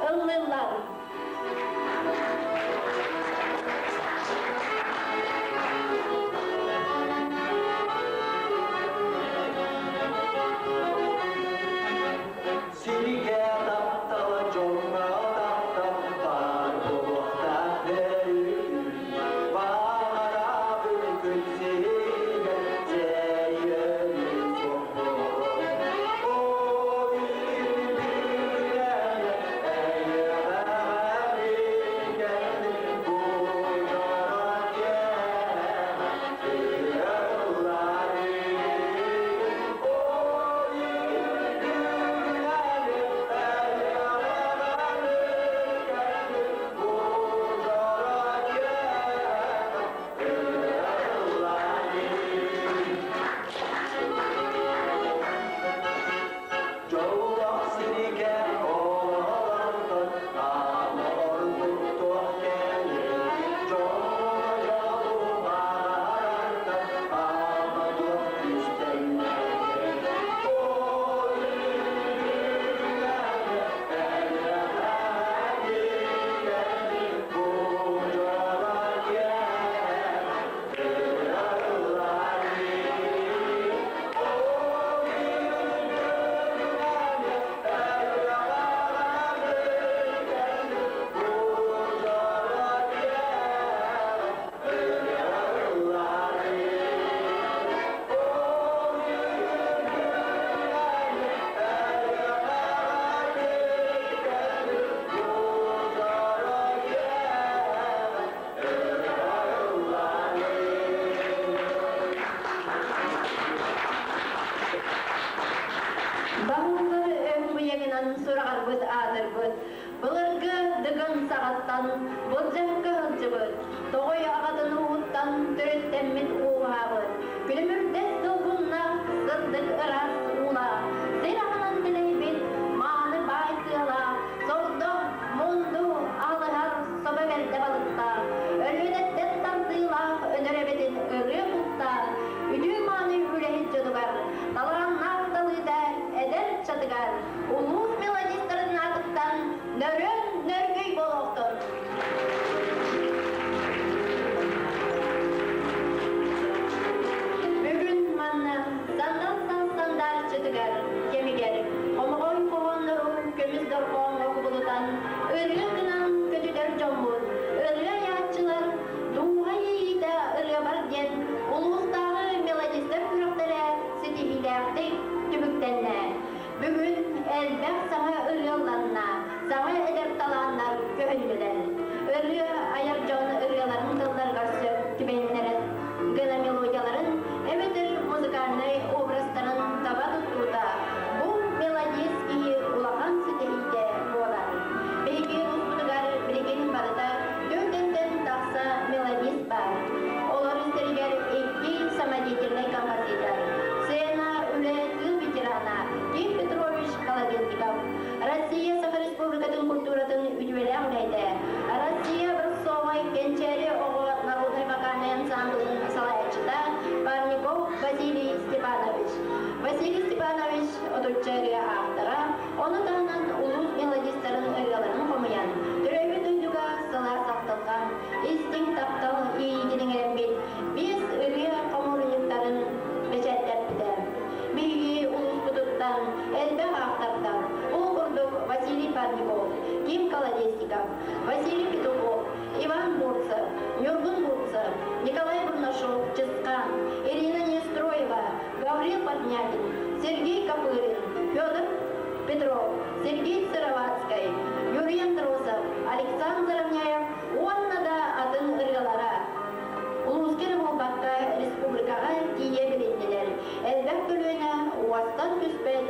Ыллыыллар. Сиргэ таптала дьоҥҥо таптал баар буолуохтаах баҕарабын күн сиригэр сэрийэни суох буолуо. О илбиттэн эйэҕэ кэллин бу дьоро киэһэ ылларыы. О Дьоллоох сиригэ олордон аана ордук туох кэлиэй? Дьоҥҥо дьолу баҕарартан аана туох күүстэннэй? Ол үтүгүнэ бу дьоро киэһэ Баһыллар өҥ-быйаҥынан сураҕарбыт аатырбыт, былыргы Дыгын саҕаттан былдьаһыкка сылдьыбыт, тоҕой аҕатын ууһуттан төрүттэммит ууһаабыт, күлүмүрдэс долгуннаах сырдык ыраас уулаах, сир аһынан дэлэйбит мааны баай тыалаах, сордоҥ, мунду, алыһар собо бэрдэ балыктаах, Өлүөнэттэн тардыылаах Өнөр эбэтин ырыа куттаах, үтүө-мааны үлэһит дьонугар, талааннаах талыыта эдэр ыччатыгар, улуус мелодистарын аатыттан нөрүөн нөргүй буолуохтун! Бүгүн манна сандал саас сандаарыччытыгар кэмигэр хомоҕой хоһооннору көмүс дорҕооҥҥо кубулутан ырыа гынан көтүтэр дьоммут, ырыа айааччылар Дууһа иэйиитэ ырыабар диэн улуустааҕы мелодистар күрэхтэрэ ситиһиилээхтик түмүктэннэ. Бүгүн элбэх саҥа ырыалланна, саҥа эдэр талааннар көһүннүлэр. Ырыа айар дьон ырыаларын тылларыгар сөп түбэһиннэрэн гына мелодияларын эбэтэр музыкальнай образтарын таба туттуута бу мелодист киһи улахан ситиһиитэ буолар. Биһиги улууспутугар билигин барыта түөртэнтэн тахса мелодист баар. Олор истэригэр икки самодеятельнай композитор, сцена үлэ тыыл ветерана Ким Петрович Колодезников, Россия Саха Республикатын культуратын үтүөлээх үлэһитэ, Россия образцовай Кэнчээри оҕо народнай вокальнай ансамблын салайааччыта Парников Василий Степанович. Василий Степанович отучча ырыа автора, ону таһынан улуус мелодистарын ырыаларын хомуйан, төрөөбүт дойдуга сылаас ахтылҕан, истиҥ таптал иэйиитин иҥэрэммит биэс ырыа хомуурунньуктарын бэчээттэппитэ. Биһиги улууспутуттан элбэх автордар, ол курдук Василий Парников, Ким Колодезников, Василий Петухов, Иван Бурцев, Ньургун Бурцев, Николай Бурнашов, Чысхан, Ирина Нестроева, Гаврил Поднятин, Сергей Копырин, Федор Петров, Сергей Сыроватскай, Юрий Андросов, Александр Заровняев уонна да атын ырыалара улууска эрэ буолбакка республикаҕа тиийэ билиннилэр, элбэх көлүөнэ уостан түспэт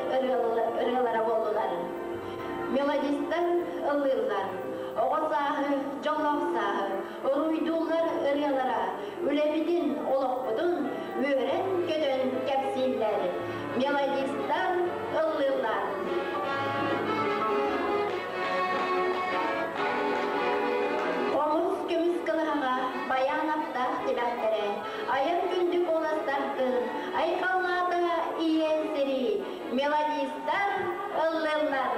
ырыалара буоллулар. Мелодистар ыллыыллар, оҕо сааһы, дьоллоох сааһы, уруйдууллар ырыалара, үлэбитин, олохпутун үөрэн-көтөн кэпсииллэр. Мелодистар ыллыыллар. Хомус көмүс кылыһаҕа байаан аптаах тилэхтэрэ, айан күндү куоластартын, айхаллаата ийэ сири, мелодистар ыллыыллар.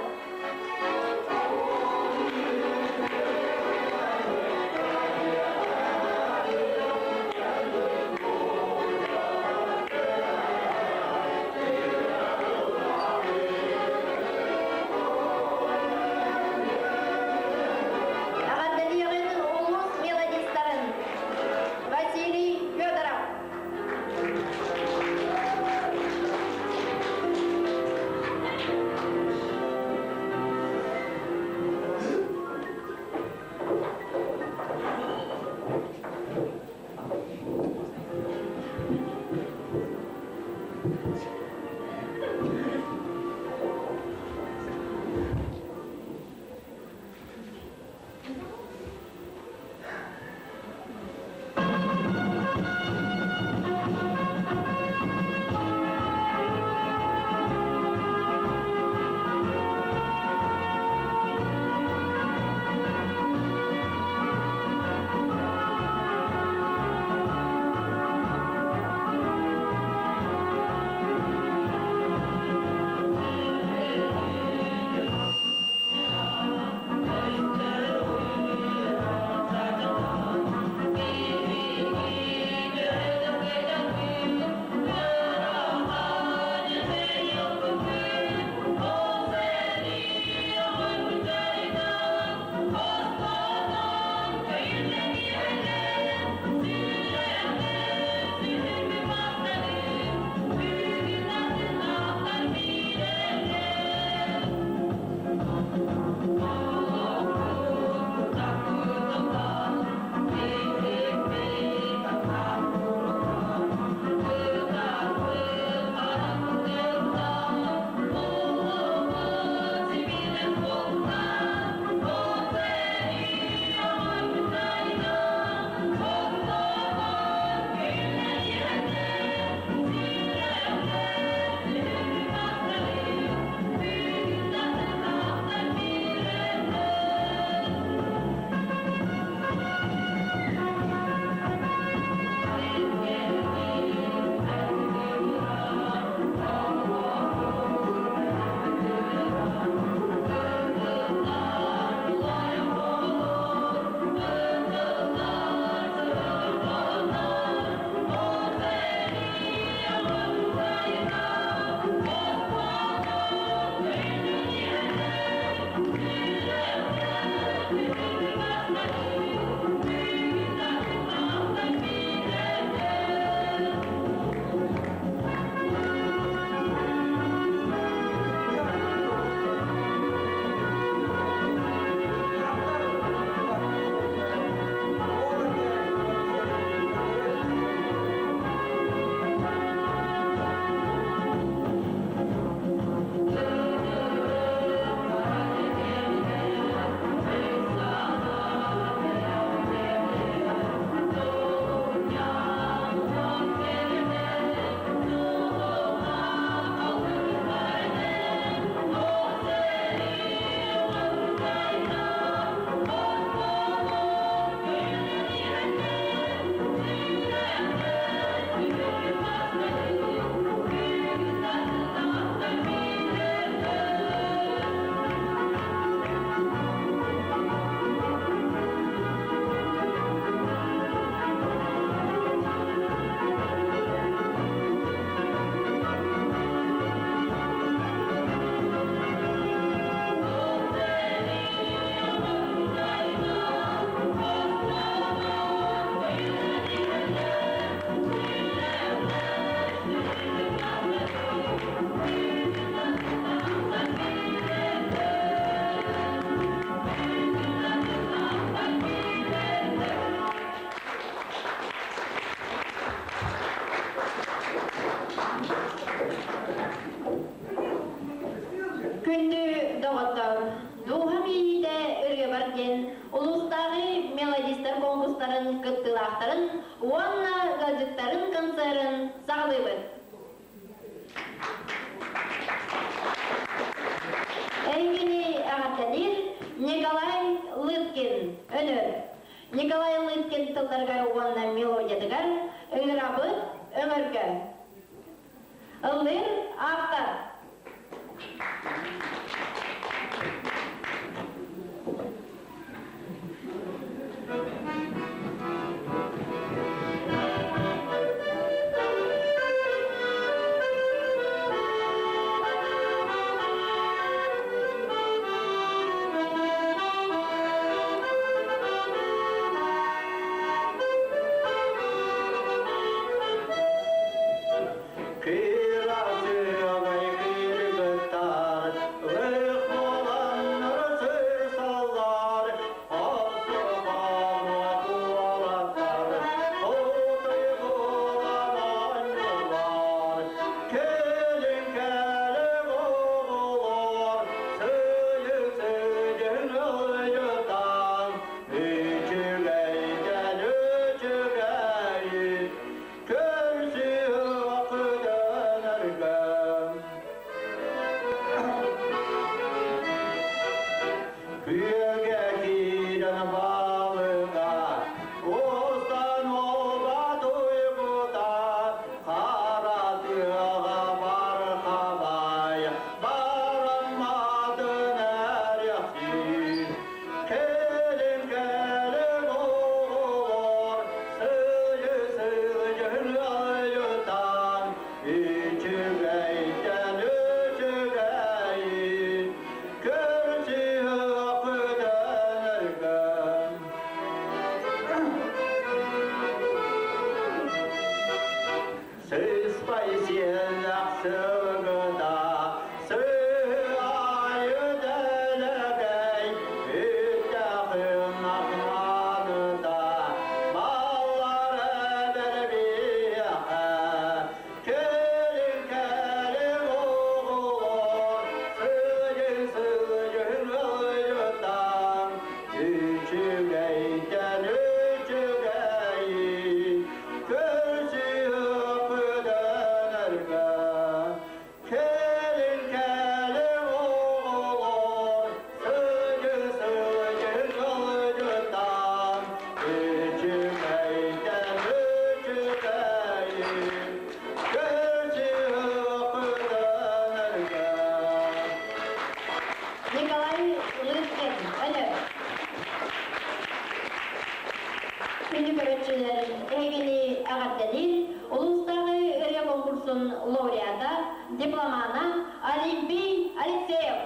Доҕоттор, дууһам иэйиитэ ырыабар диэн улуустааҕы мелодистар конкурстарын кыттыылаахтарын уонна ыалдьыттарын концерын саҕалыыбыт. Эһигини эҕэрдэлиир Николай Лыткин, Өнөр. Николай Лыткин тылларыгар уонна мелодиятыгар ыҥырабыт өҥөргө. Ыллыыр автор. Кыра кыргыттар, лых буоланнар сырсаллар, Охсуһан уолаттар, хотой буолан оонньуулар. Кэлин кэлин оҕолор, сыйык-сыйын ыйытан, үчүгэйдэн үчүгэйи, Көрсүөх дэнэргэ. Күөгэ киирэн балыга, устан оба туйгута, хара тыаҕа бархабай, барамматын эриэхсин. Кэлин кэлин оҕолор, сылы-сылдьын айытан, үчүгэйтэн үчүгэйин, көрсүөх дэнэргэн. Сыспай сиэллэх сылгыта, сыайы дэлэгэй, үттэхин ахманыта, баллар эбэрбиэхэ, кэлин кэлин оҕолор, сылдьын сылдьын ыйытан, үчүгэйтэн үчүгэйин, көрсүөх дэнэргэ. Кэлин кэлин оҕолор, сылдьын сылдьын ылдьытан, үчүгэйтэн үчүгэйин, көрсүөх дэнэргэ. Николай Лыткин, Өнөр. Күндү көрөөччүлэр, эһигини эҕэрдэлиир улуустааҕы ырыа конкурсун лауреата, дипломана Олимпий Алексеев.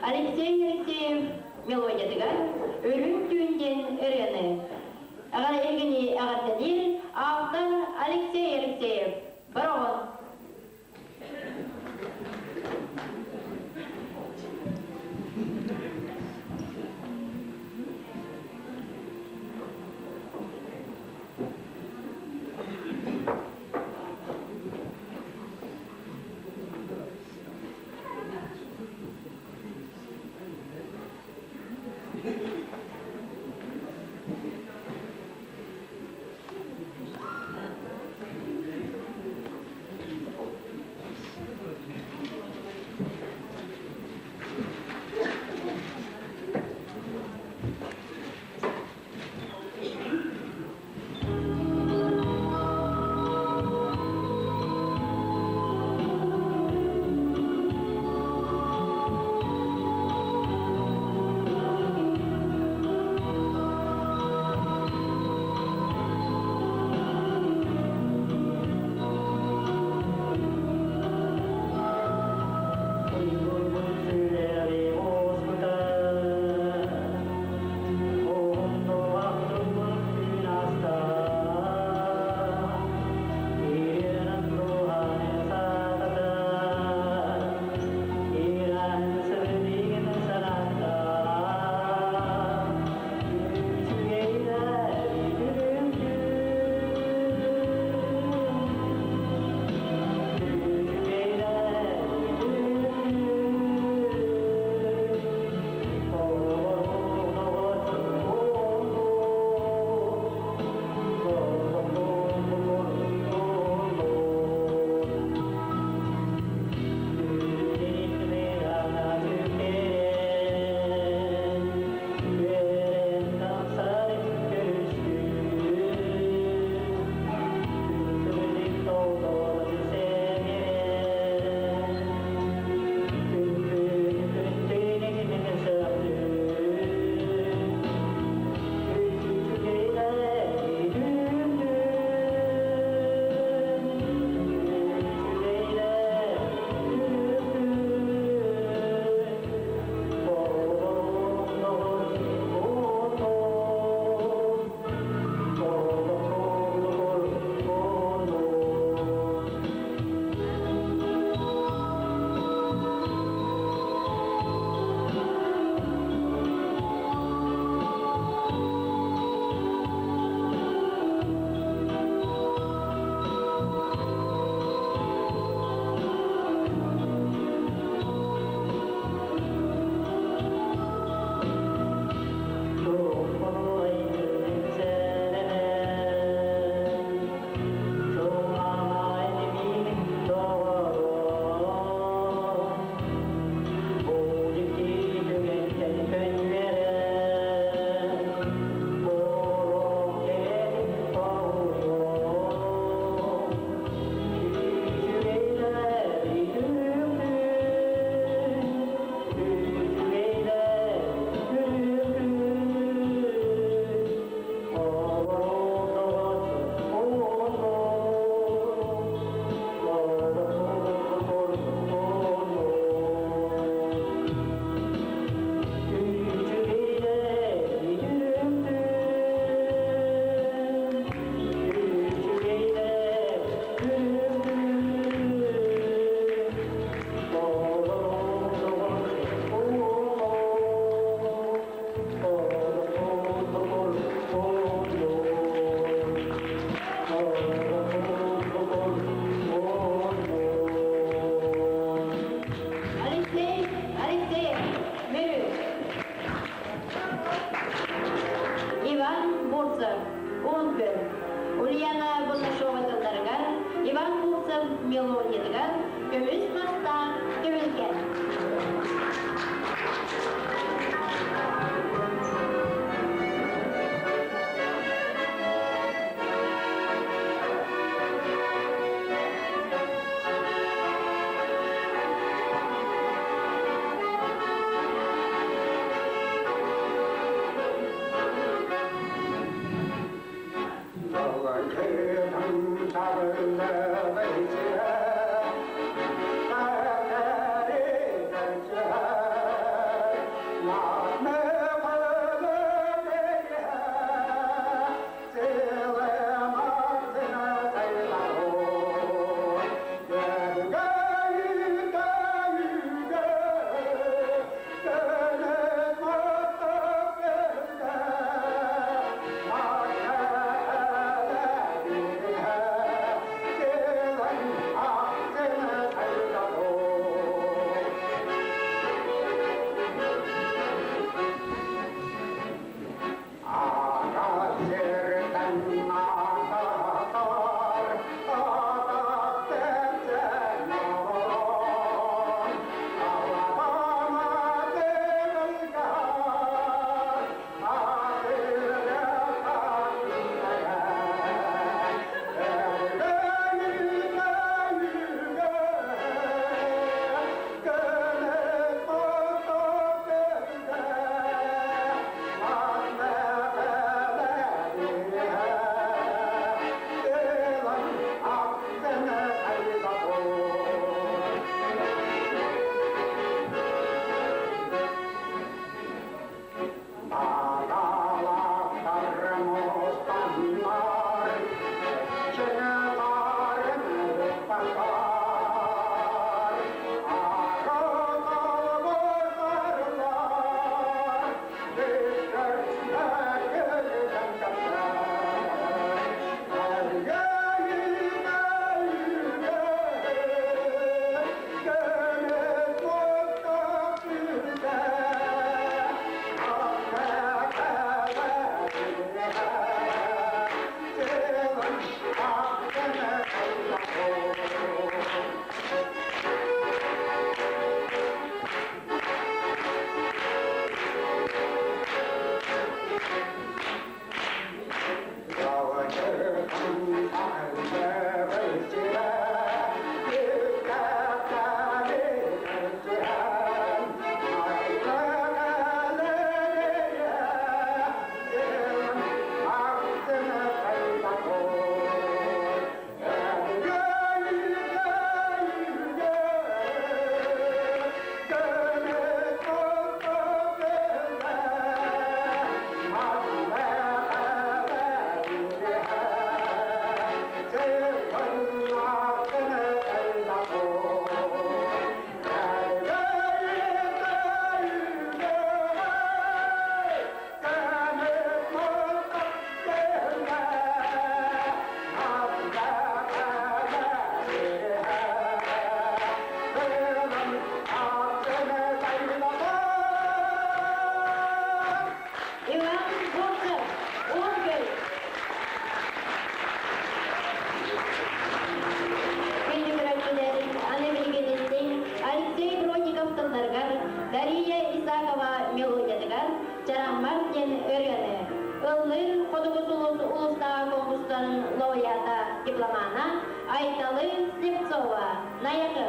Алексей Алексеев мелодиятыгар Үрүҥ түүн диэн ырыаны эһигини эҕэрдэлиир автор Алексей Алексеев. Бороҕон. Алексей Алексеев, Мүрү. Иван Бурцев, Уһун Күөл. Ульяна Бурнашова тылларыгар, Иван Бурцев мелодиятыгар Көмүс мастаах түһүлгэ. Ыллыыр Хотугу сулус улуустааҕы конкурстарын лауреата, дипломана Айталы Слепцова, Найахы.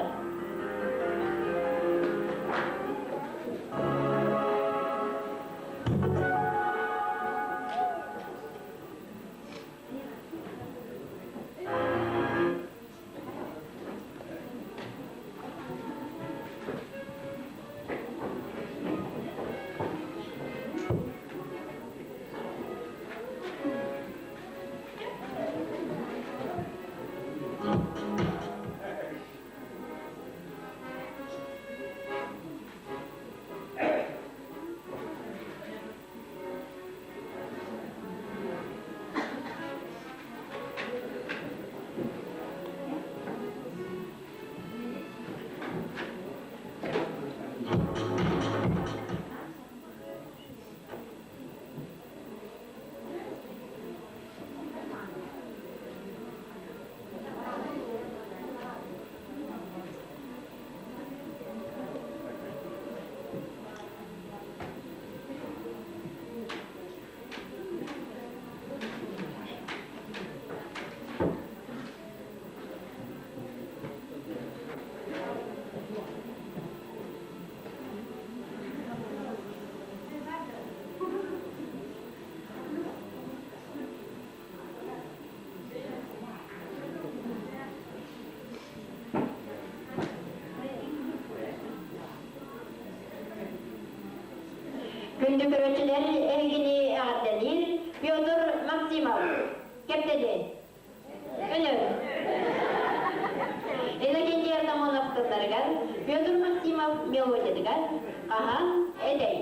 Күндү көрөөччүлэр, эһигини эҕэрдэлиир Петр Максимов. Кэптэди. Өнөр. Иннокентий Артамонов тылларыгар, Петр Максимов мелодиятыгар Хаһан этэй.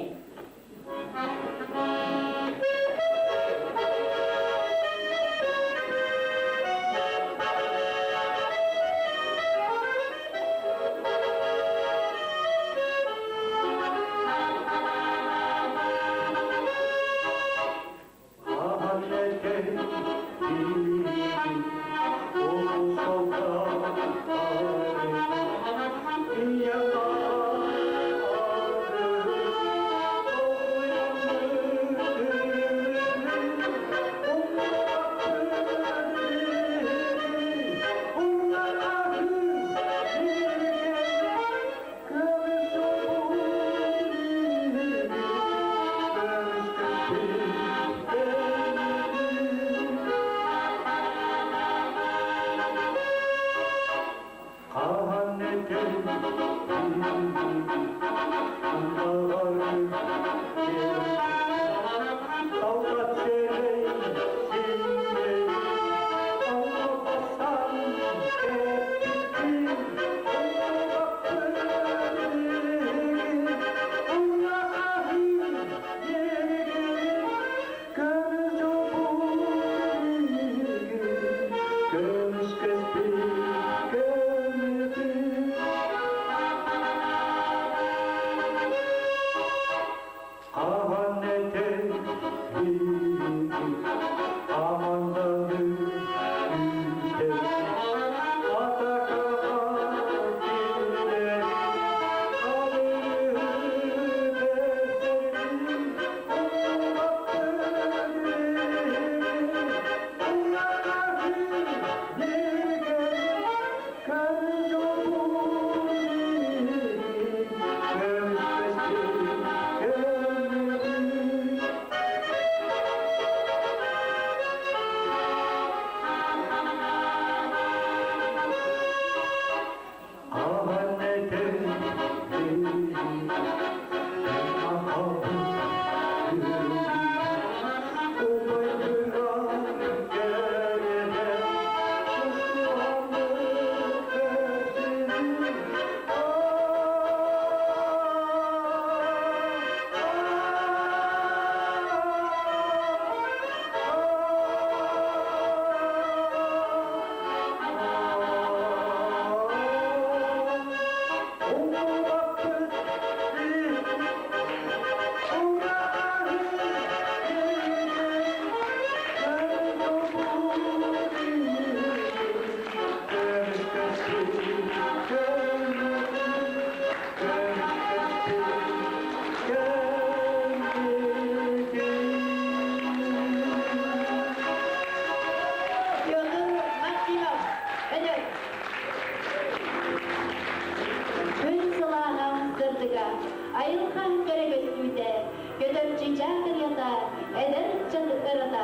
Эдэр ыччат ырата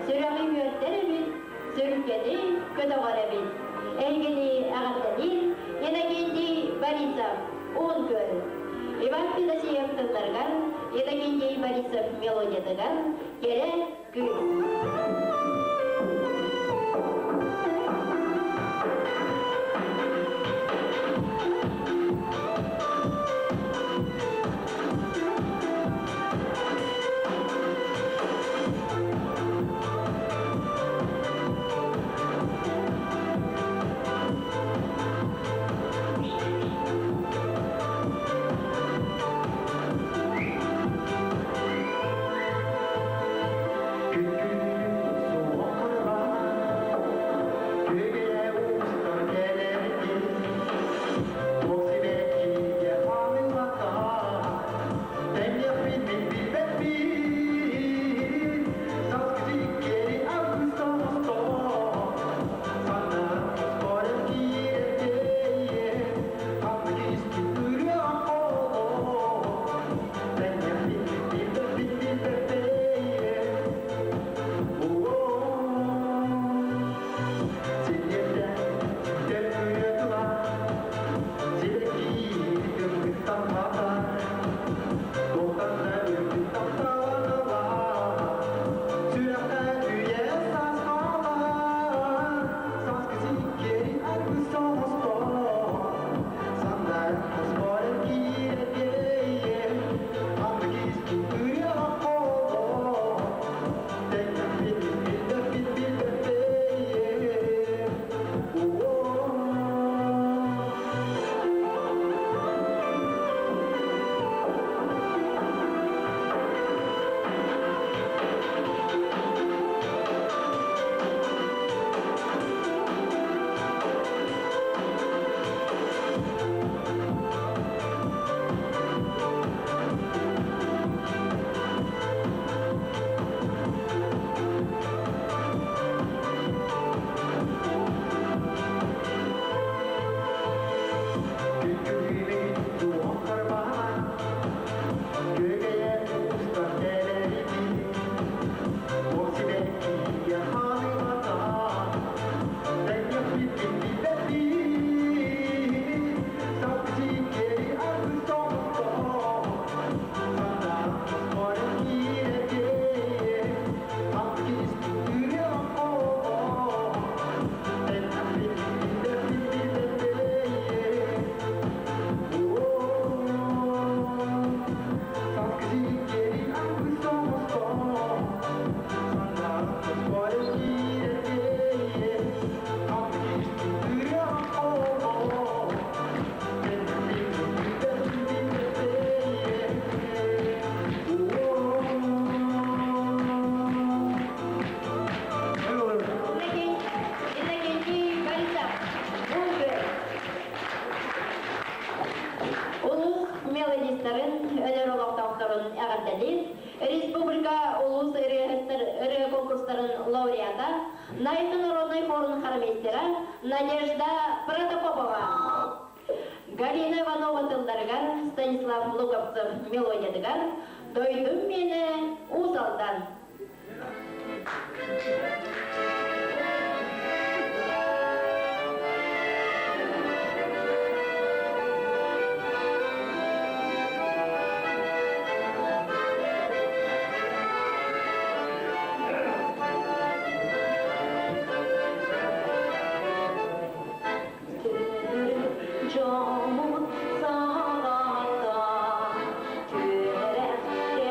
сүрэҕи үөрдэр эбит, сүргэни көтөҕөр эбит. Эһигини эҕэрдэлиир Иннокентий Борисов, Уун Күөл. Иван Федосеев тылларыгар, Иннокентий Борисов мелодиятыгар Кэрэ кыыс. Иннокентий Борисов, Уун Улуус мелодистарын, өнөр олохтоохторун эҕэрдэлиир республика улуус ырыаһыттар ырыа конкурстарын лауреата, Найты народнай хорун хормейстера Надежда Протопопова. Галина Иванова тылларыгар, Станислав Луковцев мелодиятыгар «Дойдум миэнэ Уус Алдан». Дьоммут саҕата түөрэхтээн.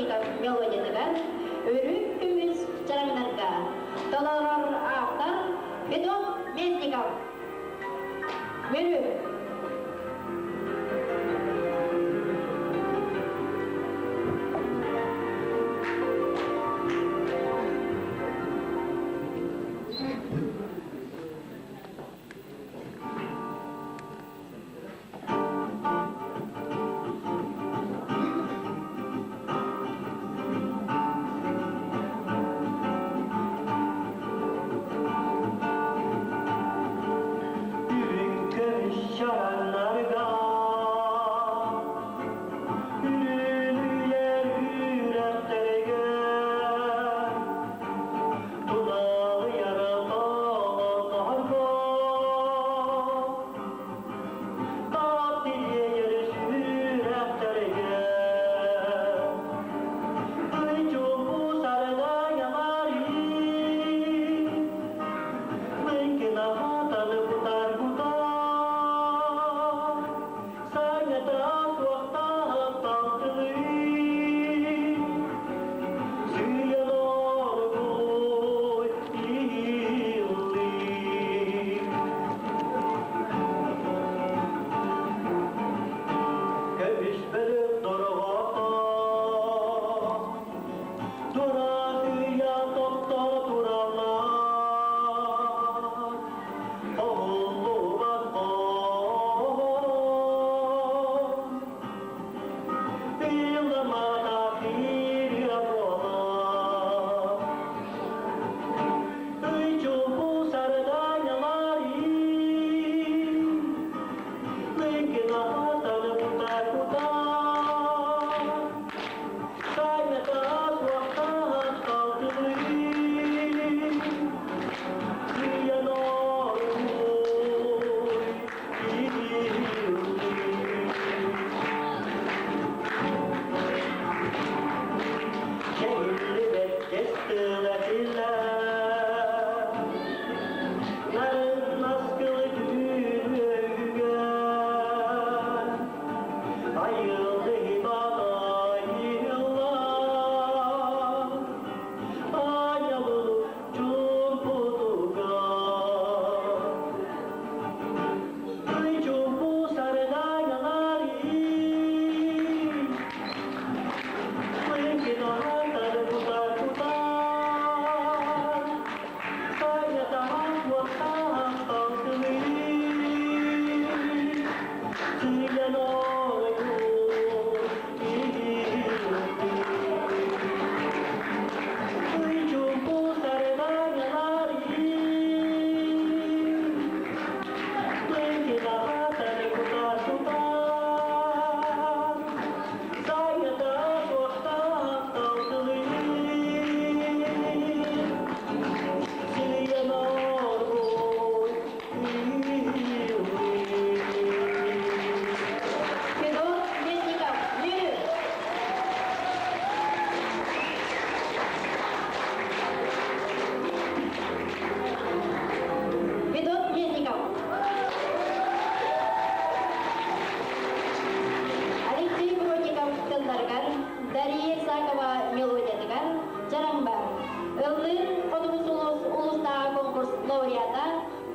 Бродников мелодиятыгар Өрүк көмүс чараҥнарга толорор автор Федот Местников. Мүрү. Үрүҥ көмүс чараҥнарга Үрүлүйэр үрэхтэргэ Туналыйар тоҕоторго Таптиейэр сүрэхтэргэ Ый чуумпу сардаҥалары Лыҥкынаһатан кутар-кутар Саҥата суохтаах талтылыы Сүйэн оргууй иһиллии. Көмүс бөлөх дорҕото Тураһыйа тохто тураллар Оһуллубат хоһоон Ыйылымата киириэ буолар Ый чуумпу сардаҥалары Лыҥкынаһатан кутар-кутар Саҥата суохтаах талтылыы Сыйан оргууй иһиллии. Кэһиллибэт кэс тыла тиллэр Нарын наскылы түүн үөгүгэр Айыллыбат айыллар Айыллы чуумпутугар Ый чуумпу сардаҥалары Лыҥкынаһатар кутар-кутар Саҥата суохтаах талтылыы Сыыйан оргууй иһиллии. Ый чуумпу сардаҥалары Лыҥкынаһатар кутар-кутар Саҥата суохтаах талтылыы Сыыйан оргууй иһиллии. Федот Местников. Мүрү. Федот Местников. Алексей Бродников тылларыгар, Дария Исакова мелодиятыгар Чараҥбар. Ыллыыр Хотугу сулус улуустааҕы конкурс лауреата,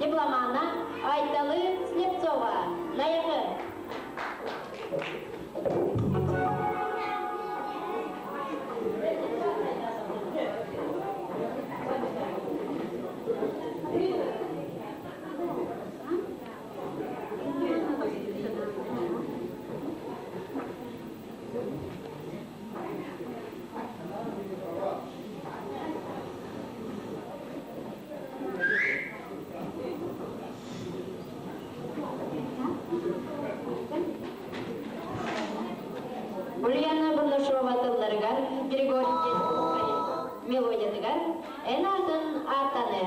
дипломана Айталы Слепцова. Найахы. Ульяна Бурнашова тылларыгар, Григорий Дьячковскай мелодиятыгар Эн аатын ааттаны.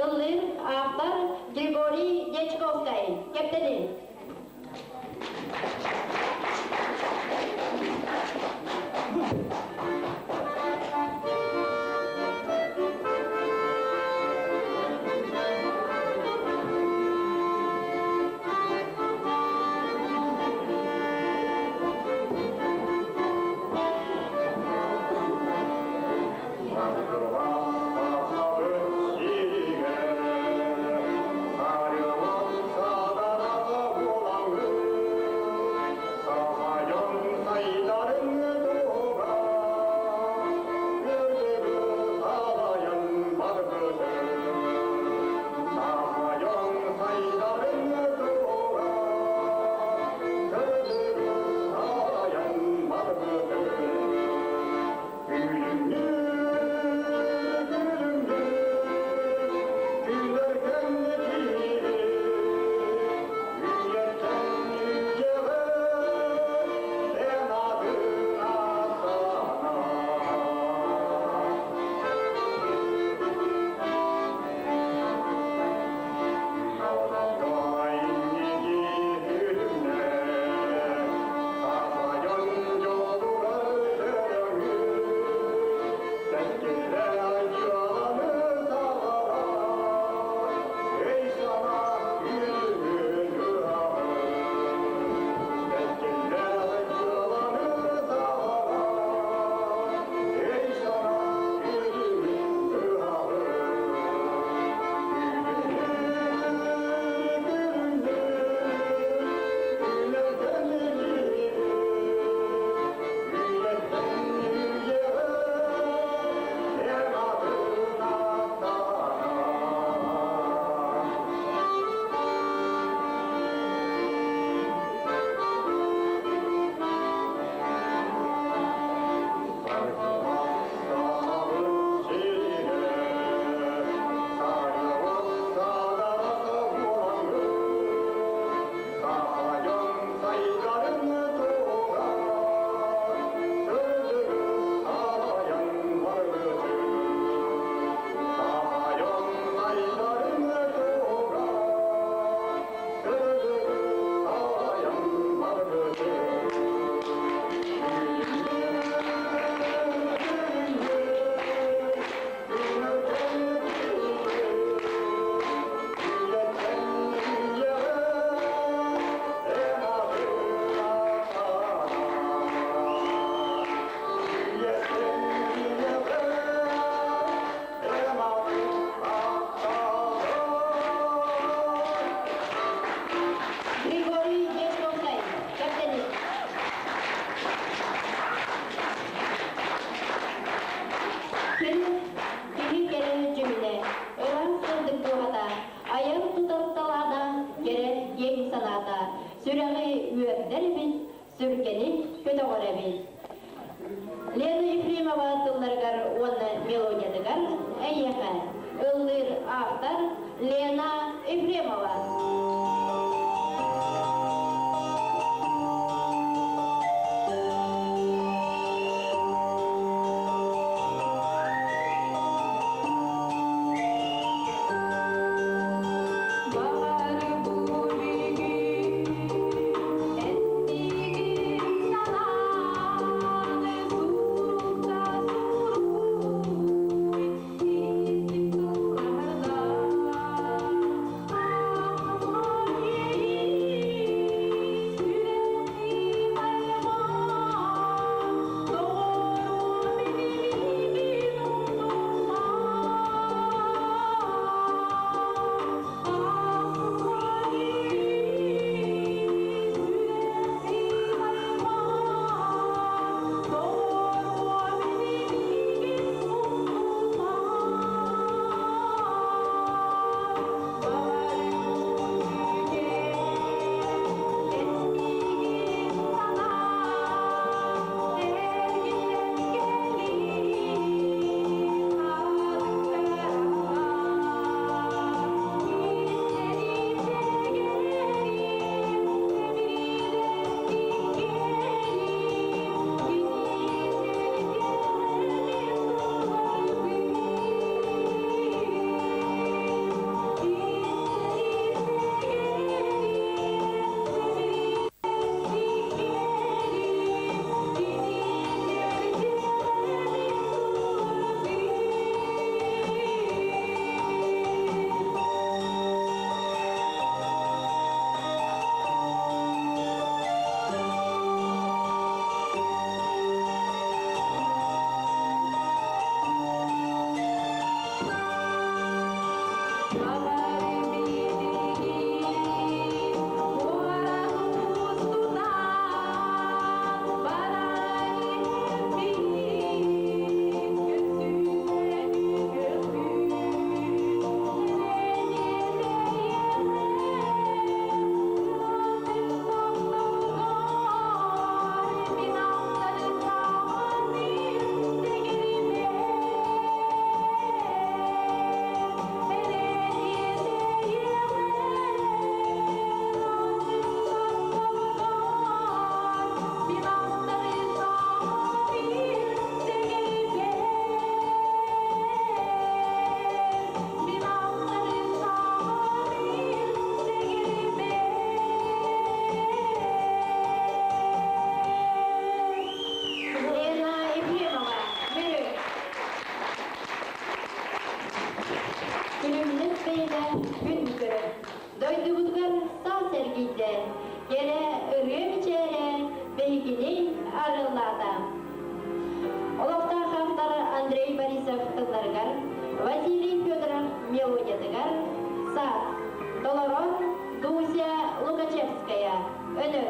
Ыллыыр автор Григорий Дьячковскай. Кэптэни. Кэскиллээх дьыаланы саҕалаан, өй-санаа күүһүн ыһаҕын. Кэскиллээх дьыаланы саҕалаан, өй-санаа күүһүн ыһаҕын. Thank you. Григорий Дьячковскай, Кэптэни. Күн киһи кэрэ дьүһүнэ, ыраас сырдык дууһата, айар тутар талаана, кэрэ киэҥ санаата, сүрэҕи үөрдэр эбит, сүргэни көтөҕөр эбит. Лена Ефремова тылларыгар уонна мелодиятыгар эйиэхэ ыллыыр автор Лена Ефремова. Баҕар бу бүгүн эн миигин санаан сурукта суруй истиҥ тылларда. эргийдэ, кэрэ ырыа мичээрэ биһигини арыаллаата. Олохтоох автор Андрей Борисов тылларыгар, Василий Федоров мелодиятыгар «Саас» толорор Дуся Лукачевская, Өнөр.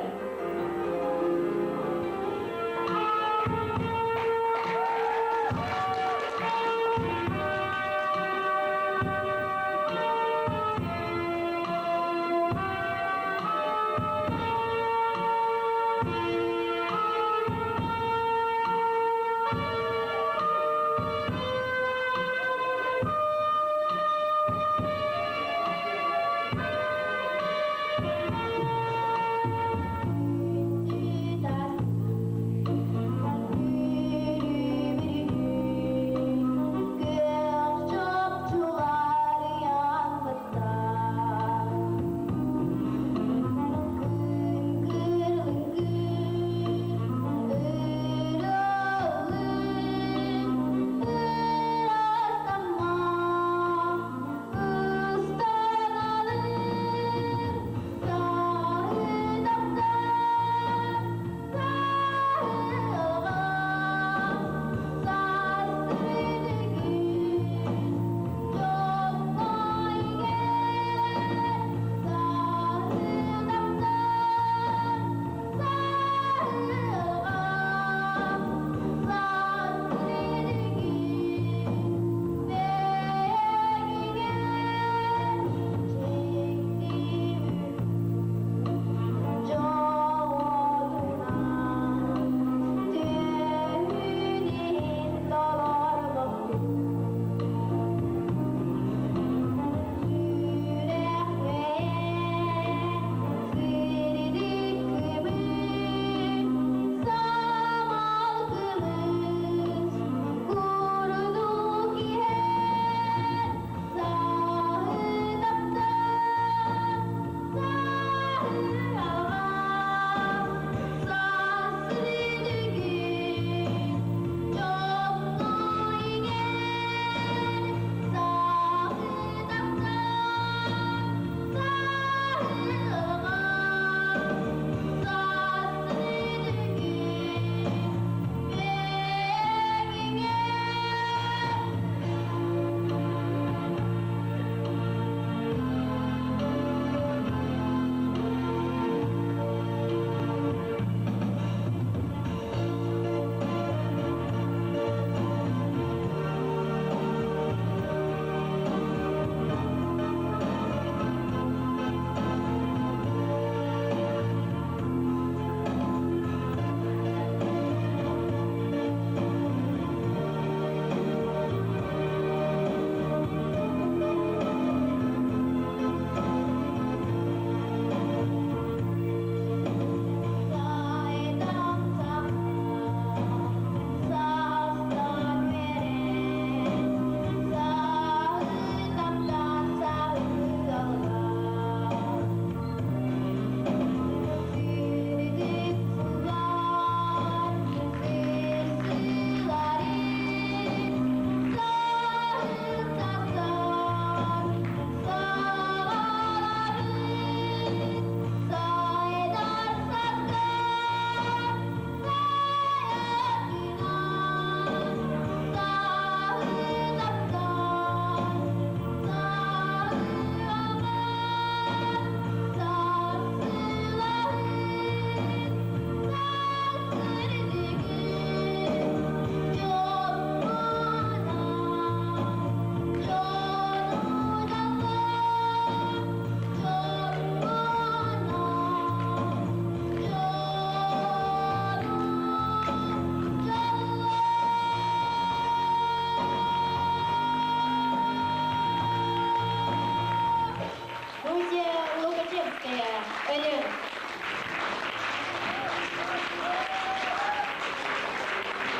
Дуся Лукачевская, Өнөр.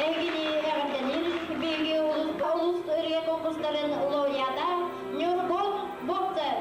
Эһигини эҕэрдэлиир биһиги улус ырыа конкурстарын лауреата Ньургун Бурцев.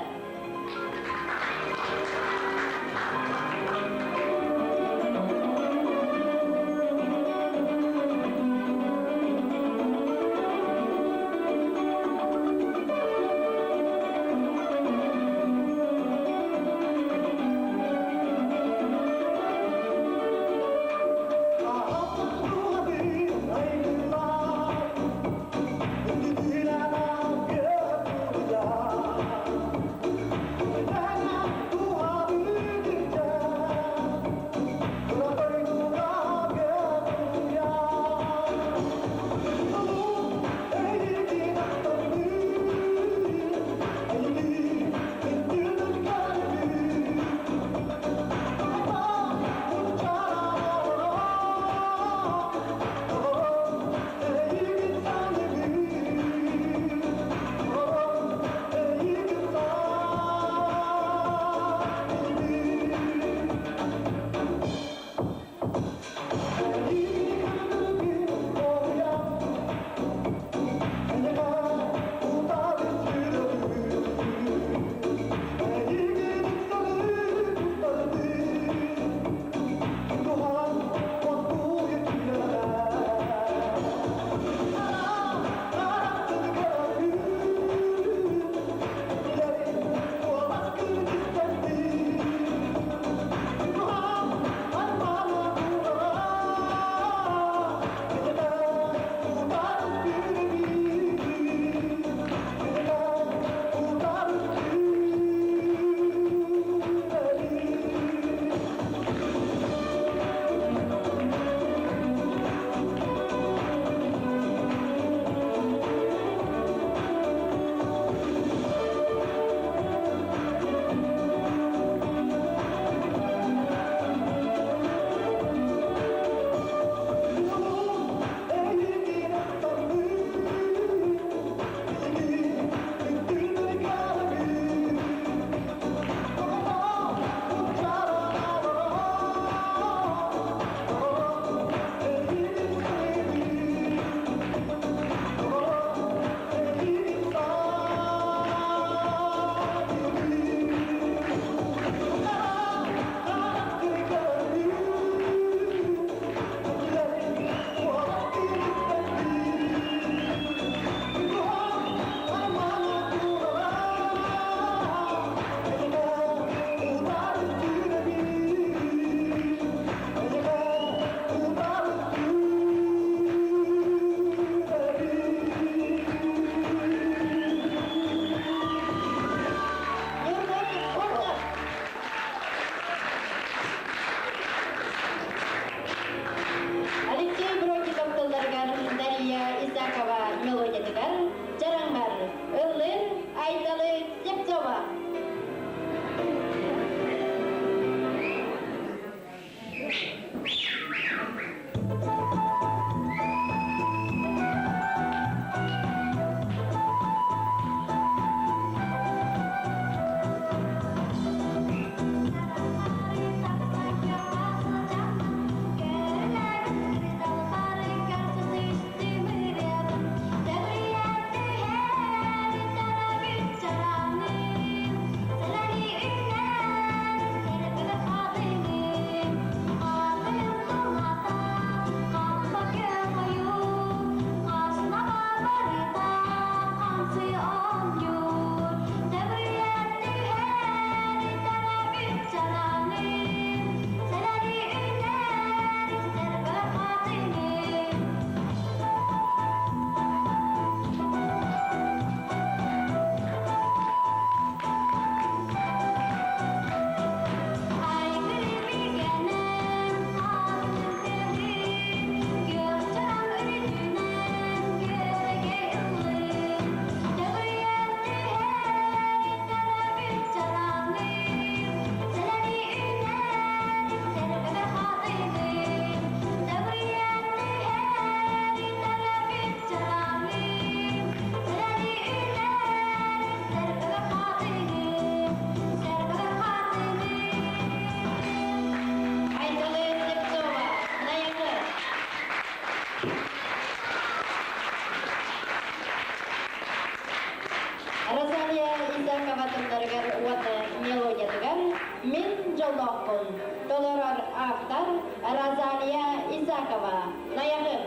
дьоллоохпун. Толорор автор Розалия Исакова. Найахы.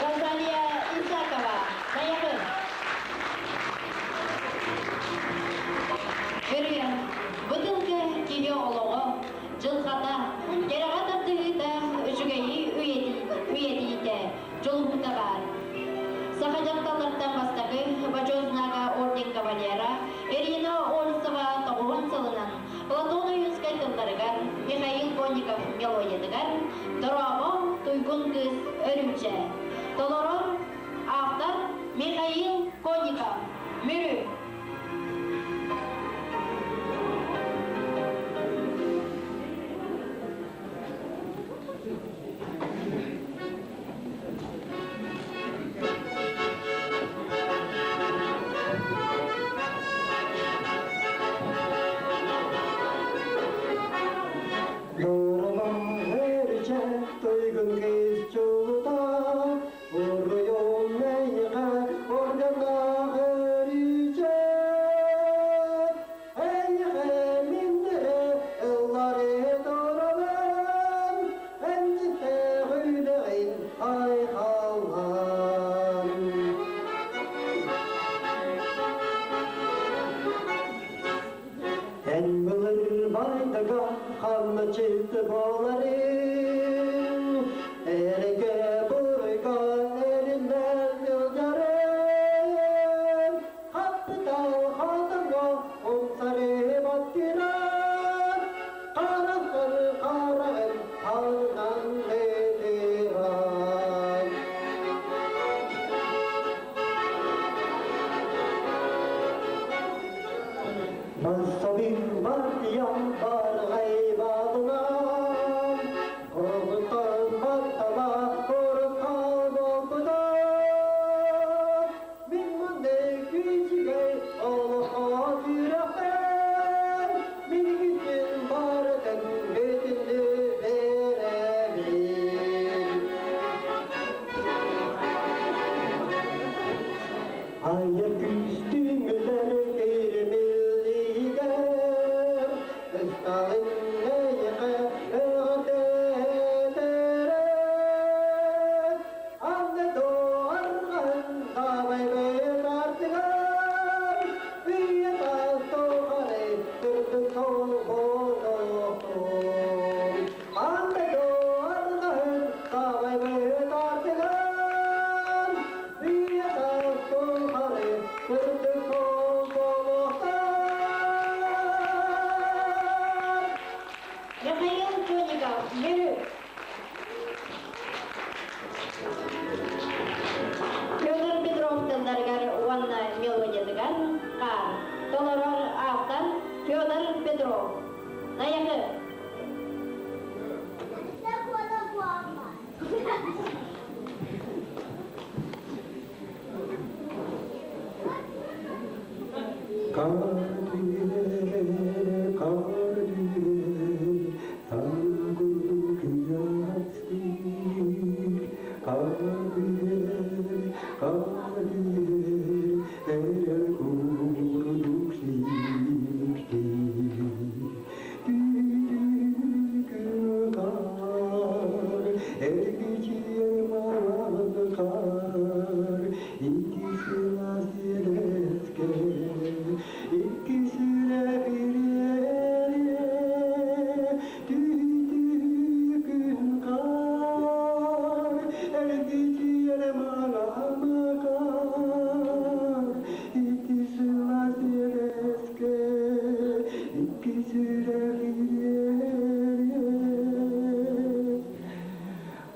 Розалия Исакова. Найахы. Ырыа, бытылка киһи олоҕо, дьылҕата, кэрэҕэ тардыһыыта үчүгэйи үйэтиитэ, дьолуһуута баар. Саха дьахталлартан бастакы Бочуот Знага орден кавалера Ирина Ольцева тоҕуһун сылынан Платон Ойуунскай тылларыгар, Михаил Конников мелодиятыгар «Дорообо, туйгун кыыс Өрүүчэ». Толорор автор Михаил Конников. Мүрү. Дорова өрүчэ туйгун кыыс чулута, уруйун эйиэхэ орденнаах өрүчэ. Эйиэхэ миннэрэ ыллары турабын, энниттээх үлэҕин айхаллаан. Эн былыр байдага хамначыт буоларын, эрэгэ буруйга эриллэн сылдьарын, хаппытал хатырга умсары баттыран, харахтар хараҕын хаанынан ытыран. Хаар түһэр, хаар түһэр, таҥна курдук ыраастыыр. Хаар түһэр, хаар түһэр, эрэл курдук симиктиир. Түһүтүкү хаар, эргичийэр маҥан хаар, икки сылаас иэдэскэ, икки сүрэх ириэрэ, түһүтүкүн хаар, эргичийэр маҥан хаар, икки сылаас иэдэскэ, икки сүрэх ириэрэ.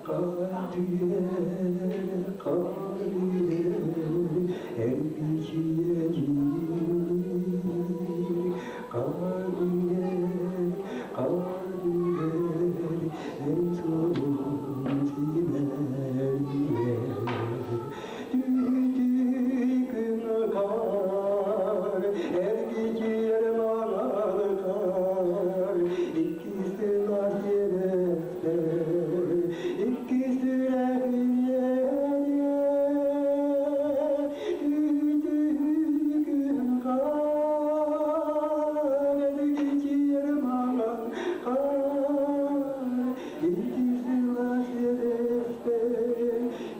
Хаар түһэр, хаар түһэр, эргичийэ дьиҥниир. Хаар түһэр, хаар түһэр, эн суолуҥ симэлийэр. Түһүтүй күн хаар, эргичийэр маҥан хаар, икки сылаас иэдэспэр, икки сүрэх ириэрэ. Түһүтүй күн хаар, эргичийэр маҥан хаар, икки сылаас иэдэспэр,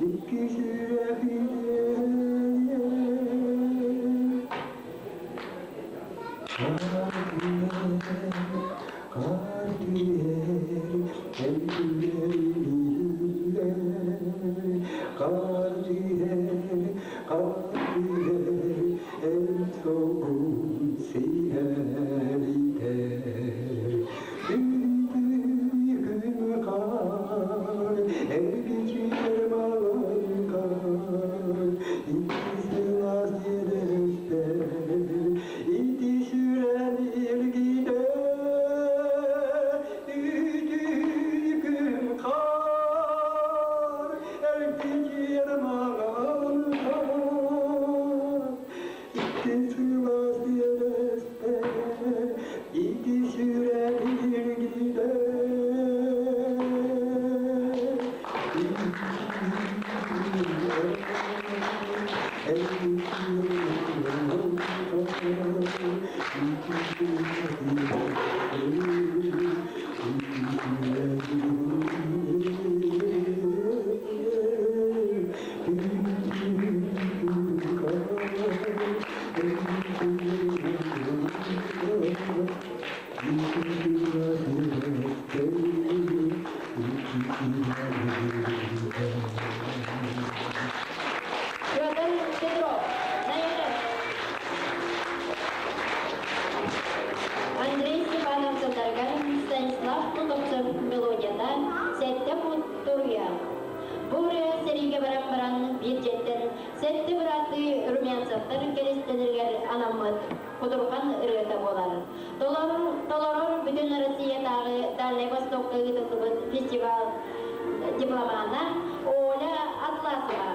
икки сүрэх ириэрэ. Хаар түһэр, хаар түһэр, эн түһэр Хаар түһэр, хаар түһэр, эн суолгун сиһэритэр. Түүн күн хаар, эргичийэр маҥан хаар, икки сылаас иэдэстэр, ити сүрэн илгитэр. Үтүкүн хаар, эргичийэр маҥан хаар, икки сылаас иэдэстэр, ити сүрэн илгитэр. Петр Петров, Найахы. Андрей Степанов тылларыгар Станислав Луковцев мелодията Сэттэ пуут туруйа. Бу ырыа сэриигэ баран баран биир дьиэттэн сэттэ бырааттыы Румянцевтар кэристэнэригэр анаммыт кутурҕан ырыата буолар. Толорор, толорор Бүтүн Россиятааҕы Дальнай Востокка ыытыллыбыт фестивал дипломана Оля Атласова.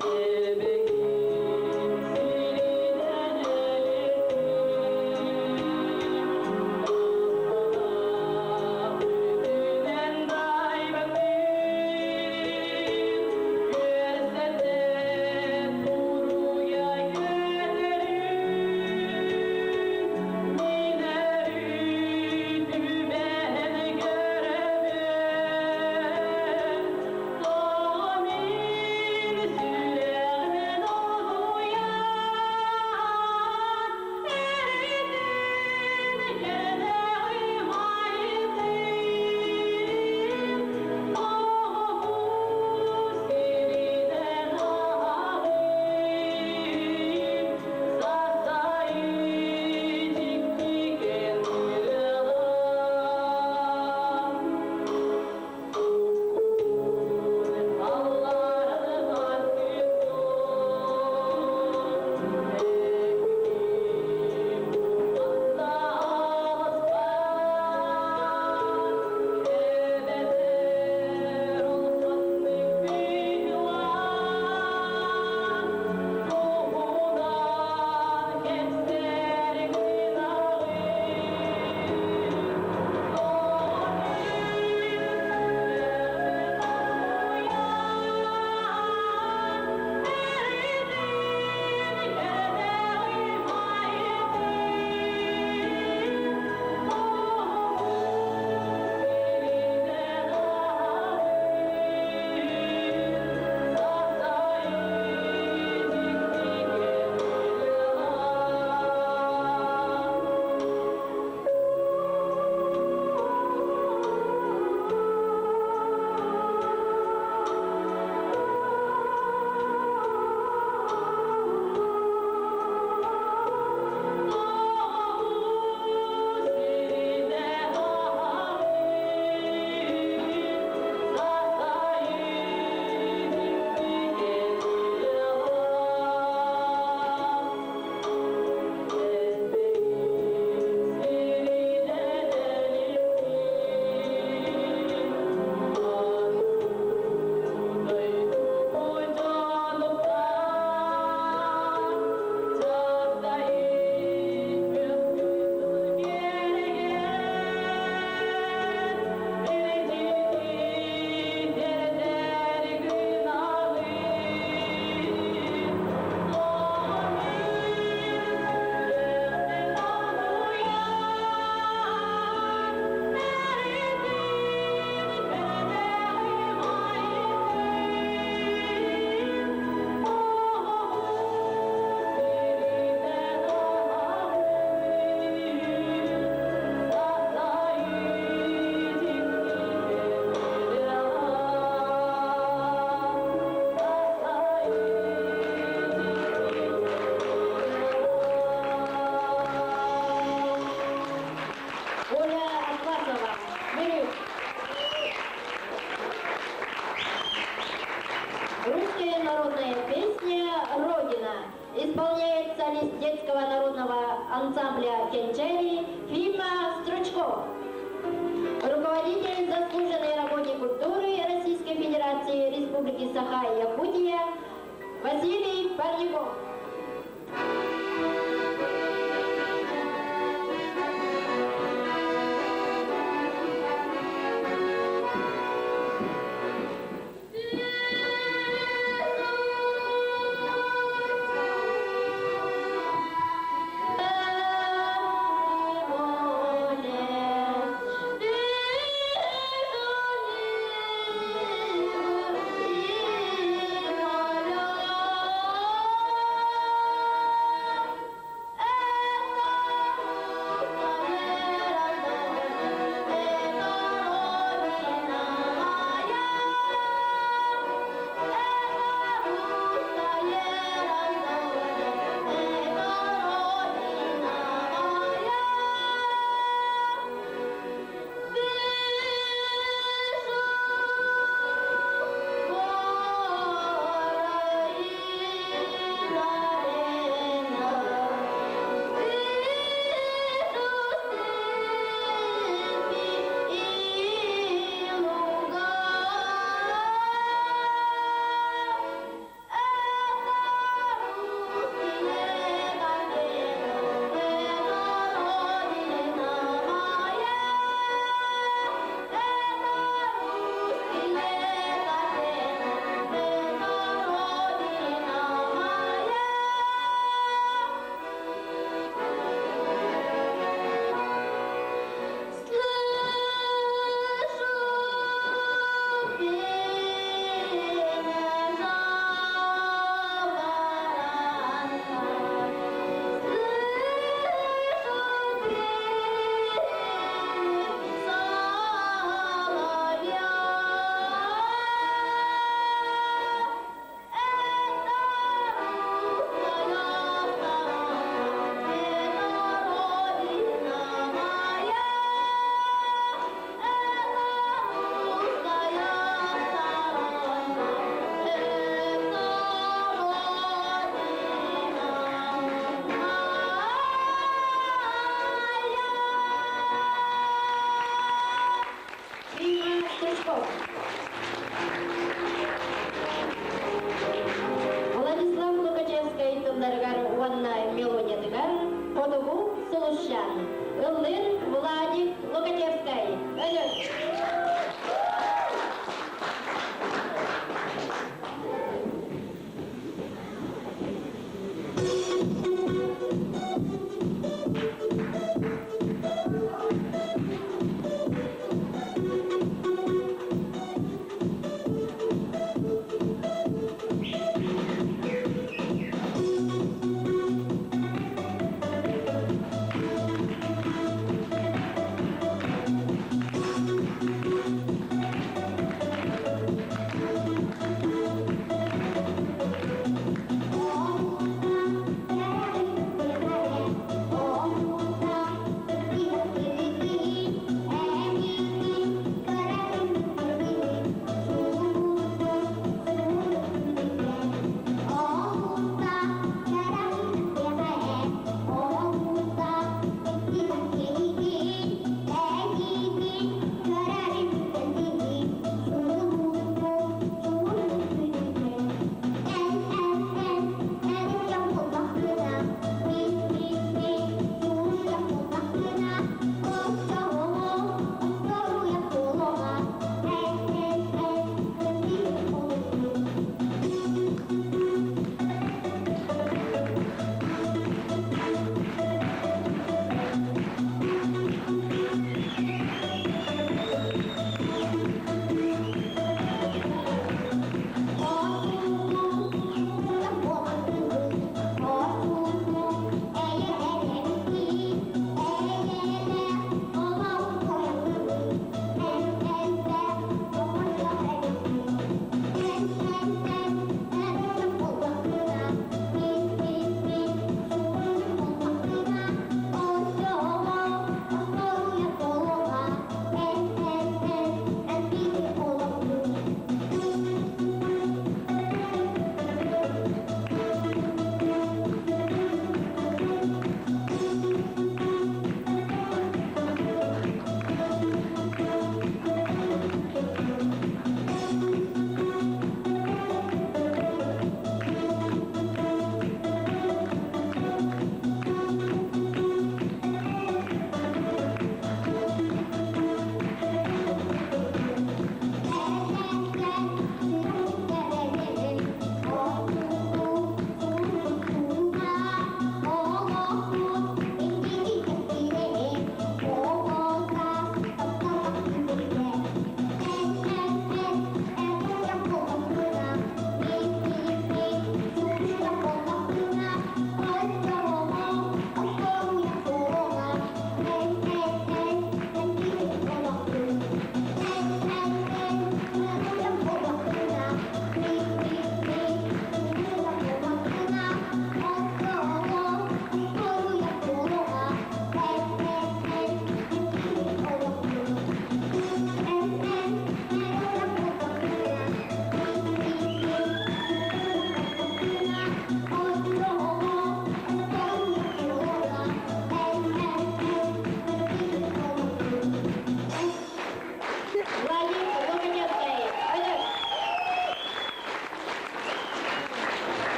Baby. Народная песня «Родина». Исполняет солист детского народного ансамбля «Кенчери» Фима Стручков. Руководитель, заслуженный работник культуры Российской Федерации Республики Саха и Якутия Василий Парников.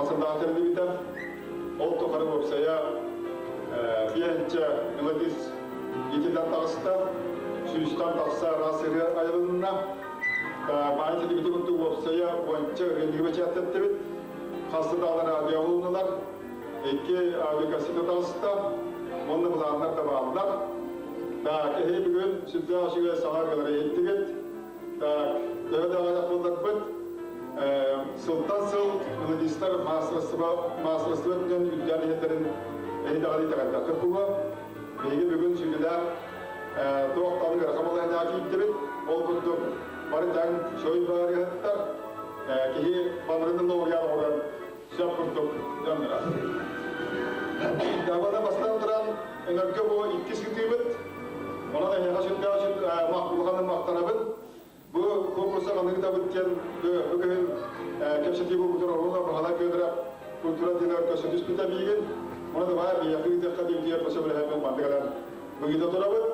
сыллаах тэриллибитэ. Ол тухары уопсайа биэнчэ мелодист итиллэн таҕыста, сүүстэн тахса араас ырыа айылынна. Баай ситибити курдук уопсайа уонча ырыанньыгы бэчээттэттибит. Хаста даҕаны радио булуннулар, икки аудиокассета таҕыста, уонна былааннар да бааллар. Так, эһи бүгүн сүрдээх үчүгэй саҥа ырыалары иһиттигит. Так, төһө да аҕыйах буолларбыт, сылтан сыл мелодистар маастарыстыба маастарыстыба өттүнэн үрдээн иһэллэрин эһи даҕаны итэҕэйдэххит буолуо. Биһиги бүгүн сүргэлээх туох даҕаны ыарахан балаһыанньаҕа киирдибит. Ол курдук бары тэҥ чой баарыһыттар киһи баларын лауреат оҥорон сөп курдук дьоннора. Дабана бастаан туран өҥөргө бу иккис ыытыыбыт. Онон эһиэхэ сүрдээх улаханнык махтанабын. Бу конкурса ханнык ыытабыт диэн бу күһүн кэпсэтии буолбутун оруна Баһылай Федоров культура отделыгар көрсө түспүтэ миигин. Ону давай биһиэхэ ыытыахха диэбитигэр өссө билэһэммин маннык эрэн быгыта турабыт.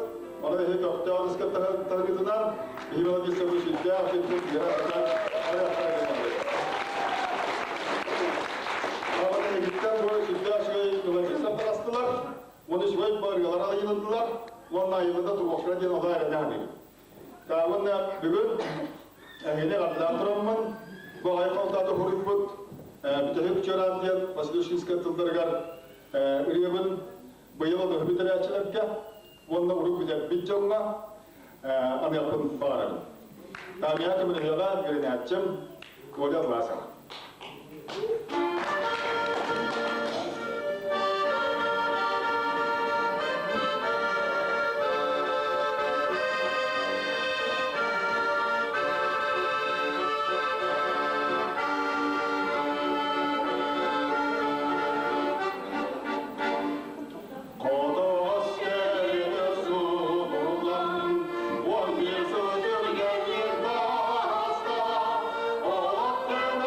Ону эһи көхтөөх ыска таһыгытынан биһи мелодистабыт сүрдээх сүрдүк үөрэ сатаан айахтаах Эһиттэн бу сүрдээх үчүгэй мелодистар таҕыстылар, уонна үчүгэй барыгалар айылыннылар, уонна айылында туруохтара диэн олоо эрэнэ саныыбын. Уонна бүгүн эһигини эҕэрдэлээн тураммын, бу аҕай халтаата суруйбут бүтэһик чуораан диэн Василий Ушинскай тылларыгар ырыабын быйыл олоһу бүтэрээччилэргэ уонна урут бүтэрбит дьоҥҥо аныахпын баҕарабын. Таамия көмөлөһүөҕэ үөрэнээччим Коля Власова. Хотоос кэлин субуллан, 11 сыл түргэнник ааста, олохтон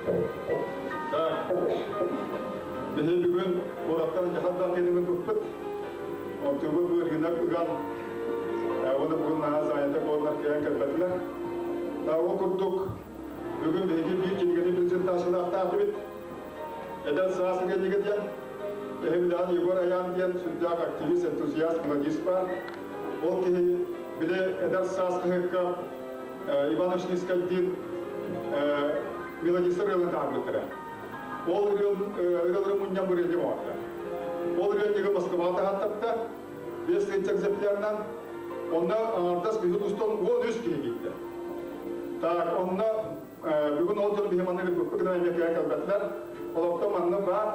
Так, биһи бүгүн куораттан дьахардаах киһини туппут. Онтубут быыргына ыган, оны бүгүн наһаа занята буоллар кэлэн кэлбэтилэр. Ол курдук бүгүн биһиги биир кинигэни презентациялаахтаатыбыт. Эдэр саас кинигэ диэн, эһи Егор Аян диэн сүрдээх активист, энтузиаст, мелодист бар. Ол киһи били эдэр саас хаһыакка Иван Ушницкайдыын мелодистар ырыаларын таһаарбыттара. Ол ырыалары мунньан бырыанньык оҥордо. Ол ырыанньыгы Москваҕа таһааттарда, 5 тыһыынча экземплярынан. Онно аҥардас биһи устан 13 киһи киирдэ. Так, онно бүгүн ол дьон биһи манна ыыппыппыт гынан эмиэ кэлэн кэлбэтилэр. Олохтон манна баар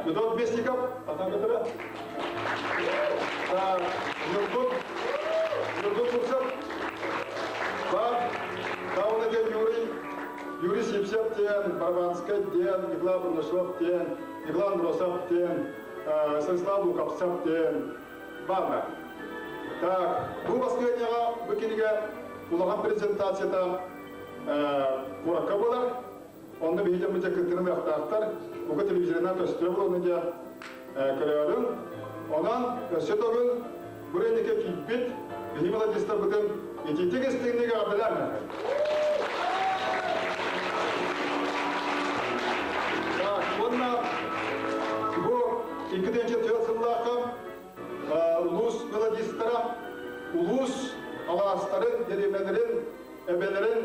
Федот Бесников, атан көтөрө. Ньургун, Ньургун Бурцев, бар, Тауна диэн Юрий, Юрий Сипсев диэн, Барабанскай диэн, Николай Бурнашов диэн, Николай Андросов диэн, Станислав Лукапсов диэн бааллар. Так, бу баскыанньаҕа бу кинигэ улахан презентацията куоракка буолар. Онно биһиги дьоммут кыттыгын ыахтаахтар, бука телевизорынан көстүө буолуону дьэ көрөөрүҥ. Онон өссө төгүл бу рейникэ киирбит биһи мелодистарбытын итиитик истиҥник эҕэрдэлээн. Так, уонна бу 2004 сыллаахха улуус мелодистара улуус алаастарын, дэриэбинэлэрин, эбэлэрин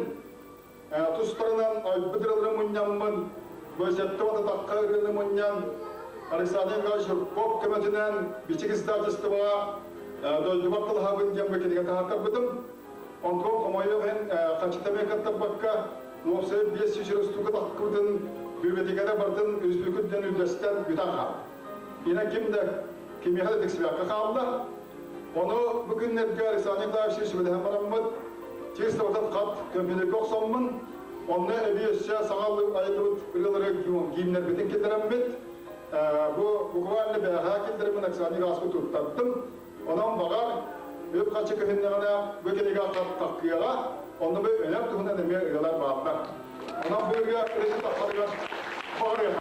тустарынан айбыт ырыалары мунньаммын, бөсөттө ататахха ырыаны мунньан, Александр Николаевич Жирков көмөтүнэн Бичик издательствоҕа дойдубар тылаһабын диэн бу кинигэ таһааттарбытым. Онтон хомойуох иһин хачытамай кыттарбакка, уопсайа 500 республика таххыбытын библиотекада барытын республика үрдүнэн үллэстэн бүтэн хаалла. Ина ким да кимиэхэ да тиксибэккэ хаалла. Ону бу күннэргэ Александр Николаевич сүбэлэһэн бараммыт, текст хат компьютерга охсоммун, онно эбии өссө саҥа айыллыбыт ырыалары гимнэрбитин киллэрэммит, бу буквально бэҕэһээ киллэриммин Александр Николаевичка туттардым. Онон баҕар үп-харчы көһүннэҕинэ бу кинигэ таххыаҕа, онно бу өнөр туһунан эмиэ ырыалар бааллар. Онон бу ырыа ырыа таххарыгар баҕарыах.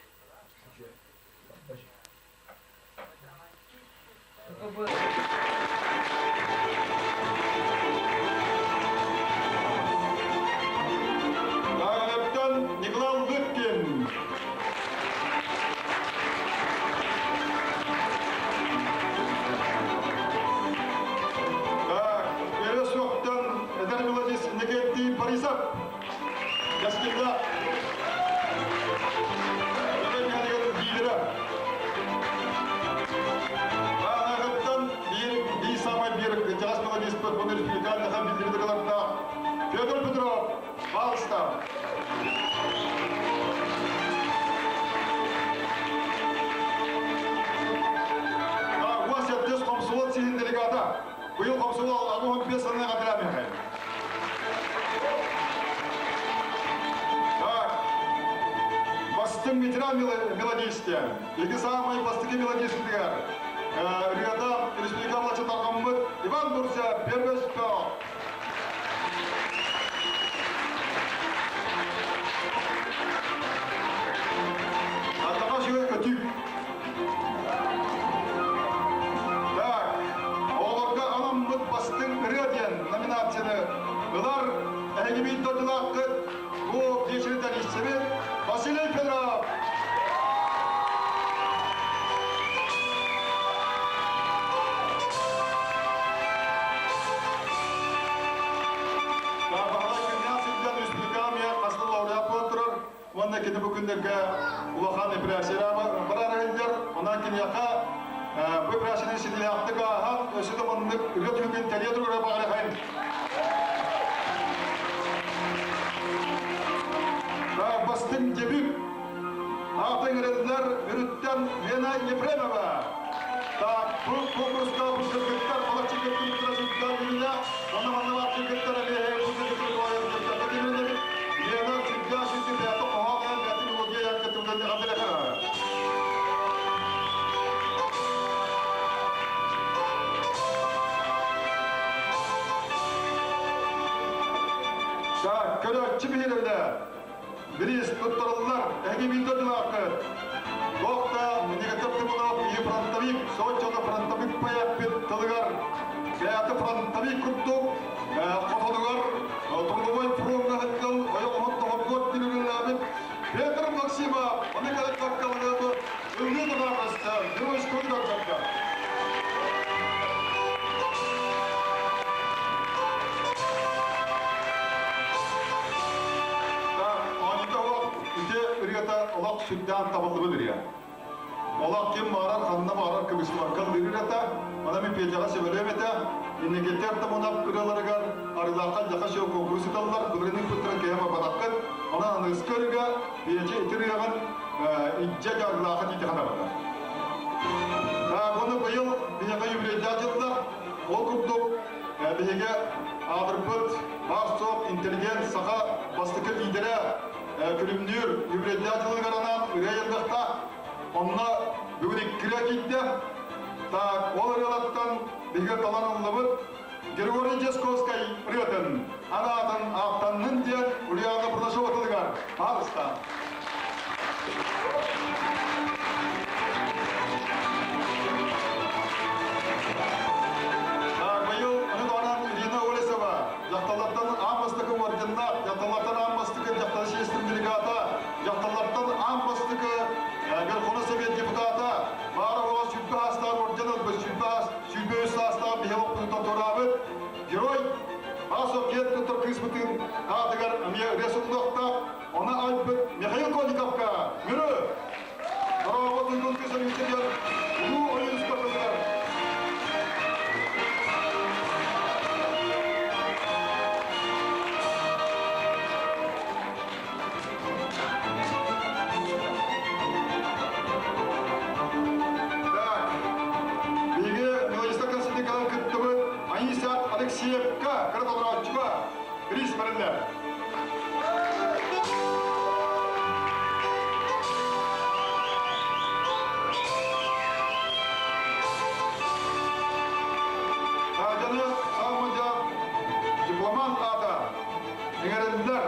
Дагынаттан Николай Лыткин. Так, Өрө суохтан эдэр мелодист Иннокентий Борисов. Яскилла. Лидера. Ааҕыттан биир биир самай биир кырдьаҕас мелодиспыт бу республиканныха биллибит ырыалардаах Федор Петров, пожалуйста. Уас Яптес комсомол сиһин делегата. Быйыл комсомол 65 сылына катырамехе. Так, бастыҥ ветеран мелодист Ики самый бастыҥ мелодистыгар ырыата республика тарҕаммыт Иван Бурцев, первый спел. Аттаға жүйе өтіп. Так, оҕолорго анаммыт бастыҥ ырыа диэн номинацияны ылар эһигибит дойдулааххыт бу биэчэри тэрийсибит Василий Федоров. Баһылай күннээх сирдэн республикаҕа хас да лауреат буолан турар. Уонна кини бу күннэргэ улахан операция барар иһиллэр. Онон киниэхэ бу операцияны ситиһээхтик ааһан, өссө да маннык үлэ түмүгүн тэрийэ туруора баҕарыхайын. Бастыҥ дебют аатын ырыллар үрүттэн Лена Ефремова. Так, бу конкурска бу кыргыттар балаччы кыттыбыттара сылдьар билинэ, онно манна баар кыргыттар эмиэ бу кыргыттар кыргыттар Лена сүрдээх сүрдүү бэйэтэ хоһоон айан бэйэтэ мелодия айан кыттыбытын эҕэрдэлэхэ. Так, көрөөччү биһирэбилэ. Бириис туттарыллар, эһиги биир дойдулааххыт. Туох да негатив тыллаах биһи фронтовик, соччото фронтовик поэппит тылыгар бэйэтэ фронтовик курдук хотонугар трудовой фроҥҥа сылдьан ойоҕоһун тоҕоргуот күнүлээбит Петр Максимов ону кэлэн ыллыы тутаахыста геройскую көрдөрдө. Ити ырыата олох сүрдээн табыллыбыт ырыа. Олох ким баарар, ханна баарар кыбыстыбакка ыллыыр ырыата. Мана мин Петяҕа сөбөлүөм этэ. Инникиттэр Тамунап ырыаларыгар Арыылаахха дьаха шоу конкурс ыыталлар. Былырыын ыыппыттарын кэһэ барбатаххыт. Онон аныгыскы ырыга Петя ити ырыаҕын илдьэ Арыылаахха тиийдэххэ барда. Так, оны быйыл биһиэхэ юбилейдаах дьыллар. Ол курдук биһиги аатырбыт баар-суох интеллигент саха бастакы лидерэ Күлүмнүүр юбилейдаах дьылыгар анаан ырыа айыллыахтаах. Онно бүгүн иккирэ киирдэ. Так, ол ырыалартан биһиги талан ыллыбыт Григорий Дьесковскай ырыатын анаатын ааттаннын диэн Ульяна Бурнашова тылыгар паалыста. Быйыл ону даҕанан Ирина Олесова дьахталлартан аан бастакы орденнаах, дьахталлартан аан бастакы дьахтар съездин делегата, дьахталлартан аан бастакы Верховный Совет депутата, баара буола 120 саастаах орден ылбыт, 123 саастаах биһи олохпутуттан туораабыт герой Асов киэн туттар кыыспытын аатыгар эмиэ ырыа суруллуохтаах. Оны айбыт Михаил Кониковка Мүрү! Дорообо туйгун кыыс өлүүтүгэр улуу ойуунска тылыгар Так, биһиги мелодиста константин кыттыбыт Аиса Алексеевка кыра толорооччуга приз бэриллэр. Таадьаны Саамадьа дипломант аата иҥэриллэр.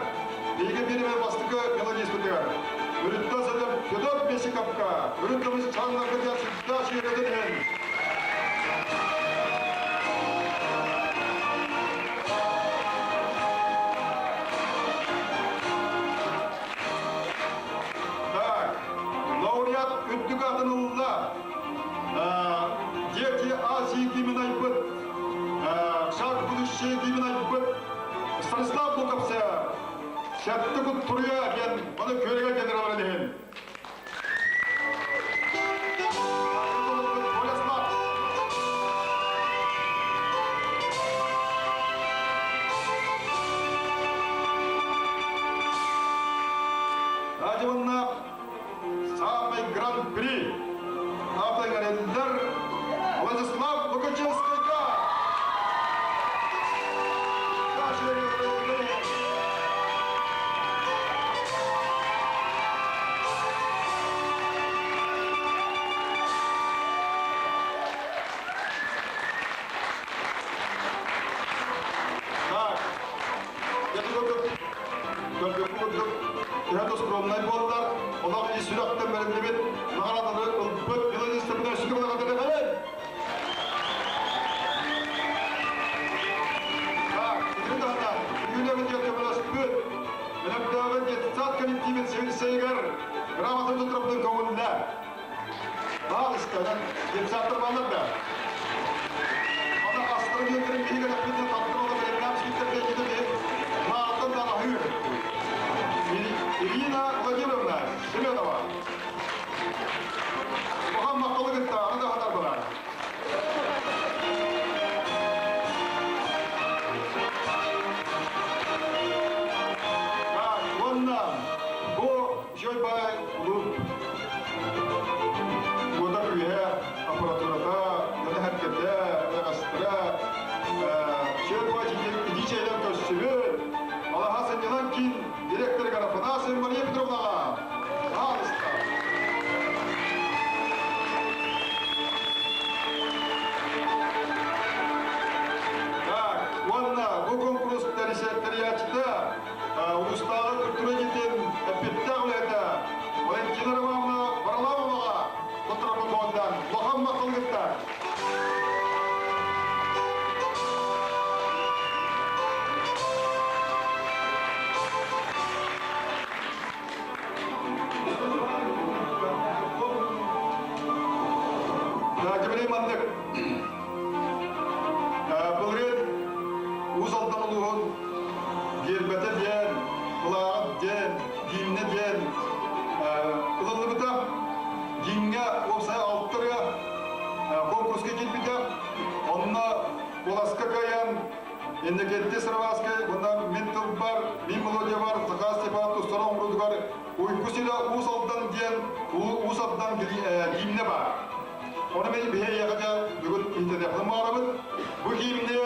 Биһиги биирэмэ бастакы мелодиспытыгар Үрүттэн сылдьар Федот Бесиковка үрүт көмүс чааннарга диэн сүрдээх сүүрэтин иһин Так, лауреат үрдүк атын ылла. Дети Азии гимн айбыт, Шаг будущее гимн айбыт Станислав Луковцев Сәтті туруя диэн оны күөлгэ генерал иһин. Радионна самый гран-при автогарендар Владислав Лукачевскайга. Так, я курдук, көрбүккү курдук, төһө да скромнай буоллар, олох ис сүрэхтэн бэриллибит наҕарааданы ылбыт мелодистарбын өссө төгүл Так, итини таһынан, үүнэбит көмөлөспүт, Өлөктөөҕү детсад коллективин сэбиэдиссэйигэр грамота туттарбытын көҥүллэ. Баалыста, детсадтар бааллар да. Аны астарын үөттэрин биһиги элэхпитин таттыр ола бэлэмнээх сүттэргэ китэ маартан да аһыыр. Ирина Владимировна Семенова. Улахан махталы кытта аны да хатар барар. Так, уонна бу Жойбай клуб уота күүһэ аппаратурата, дьоно сэргэтэ, ыаҕастара, Чүөй итии чэйдэн көрсүбүт Алаһа сынньалаҥ киин директорыгар Афанасьева Мария Петровнаҕа Пожалуйста. Так, уонна бу конкурс тэрийээччитэ улуустааҕы культура дьиэтин улууһун гиэрбэтэ диэн, былааҕа диэн, гимнэ диэн ылыллыбыта. Гимҥэ уопсайа алта ырыа конкурска киирбитэ. Онно куоласка кыайан Иннокентий Сыроватскай уонна мин тылбар, мин мелодиябар Саха Степан тустар оҥоруутугар Уйгу сирэ Уус Алдан диэн Уус Алдан гимнэ баар. Ону мен биһиэхэ бүгүн иһитиниэхпин баҕарабыт. Бу гимни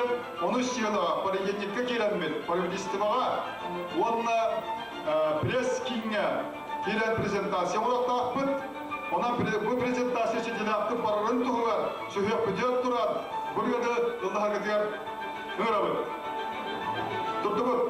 онус сыалаҕа политехникка киирэммит правительствоҕа уонна пресс-кииҥҥэ киирэн презентация оҥоруохтаахпыт. Онон бу презентация ситиилээхтик барарын туһугар сүһүөхпүтүгэр туран бу ырыаны ыллаһаргытыгар ыҥырабыт. Турдубут.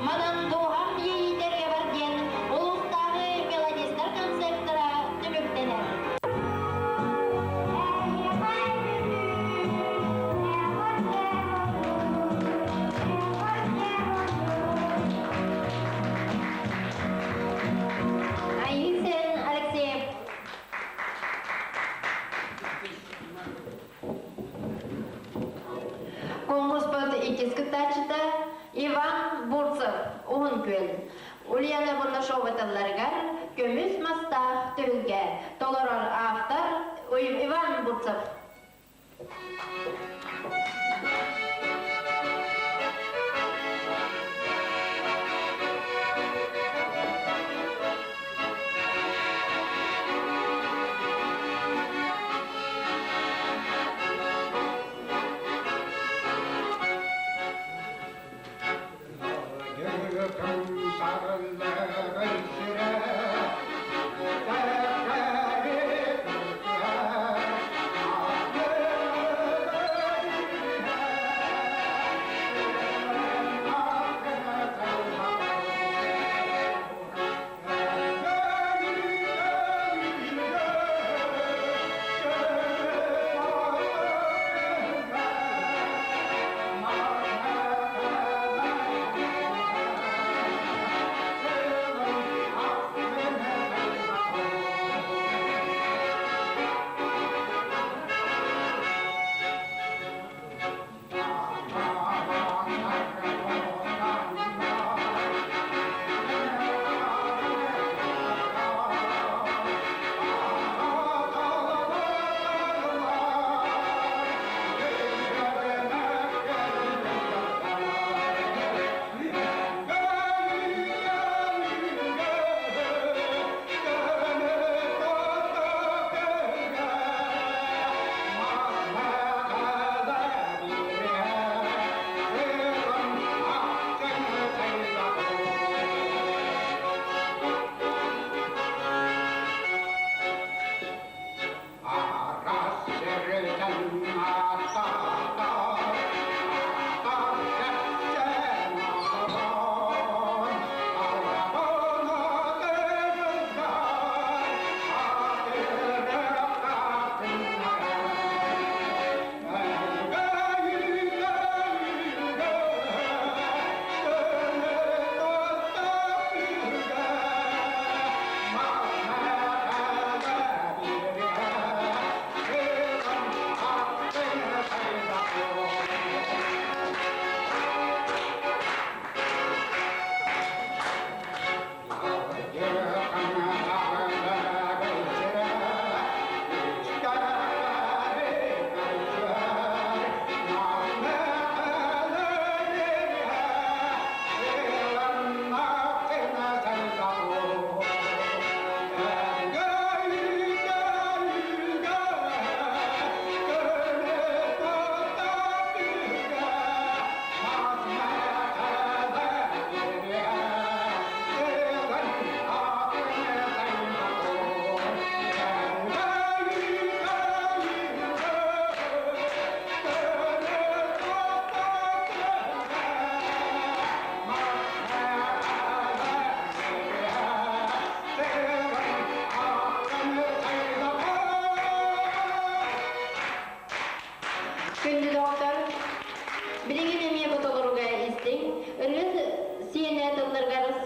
Манан дууһам иэйиитэргэ бар диэн улуустааҕы мелодистар концертара түмүктэнэр. Айысен Алексеев. Конкурспут иккис кыттааччыта Иван Бурцев, Уһун Күөл. Ульяна Бурнашова тылларыгар Көмүс мастаах түһүлгэ толорор автор Иван Бурцев.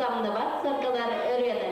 Самныбат саргылар ырыаны.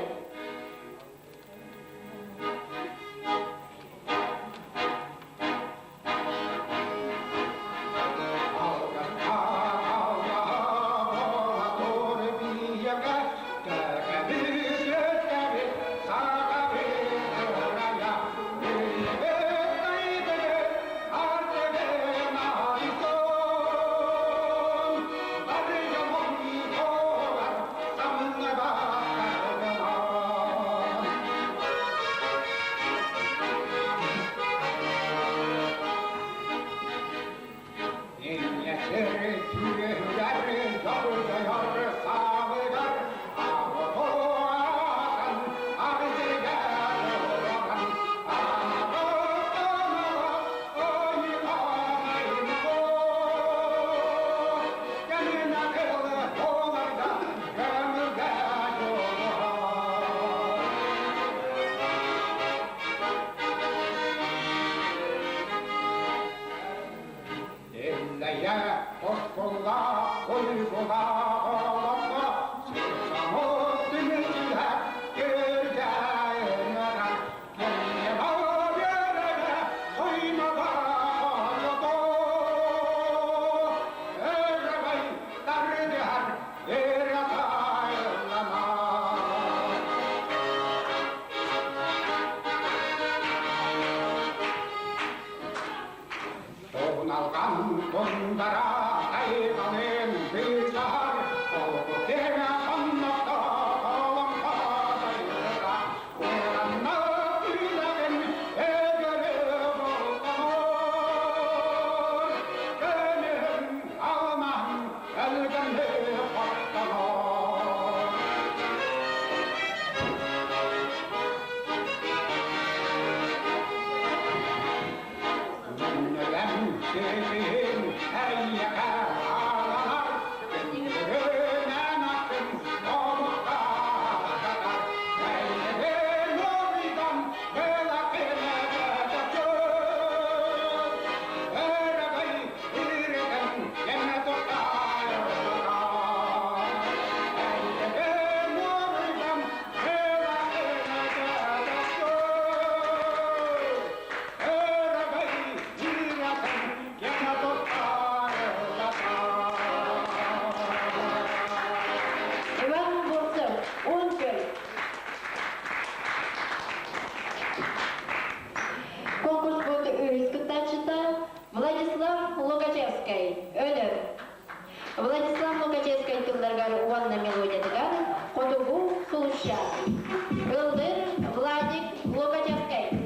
Иван Бурцев, Ункель. Конкурс будет үһүс кыттааччыта Владислав Лукачевскай, Өлөр. Владислав Лукачевскай тылларыгар уонна мелодиятыгар Хотугу сулусча. Ылдыр Владик Лукачевскай.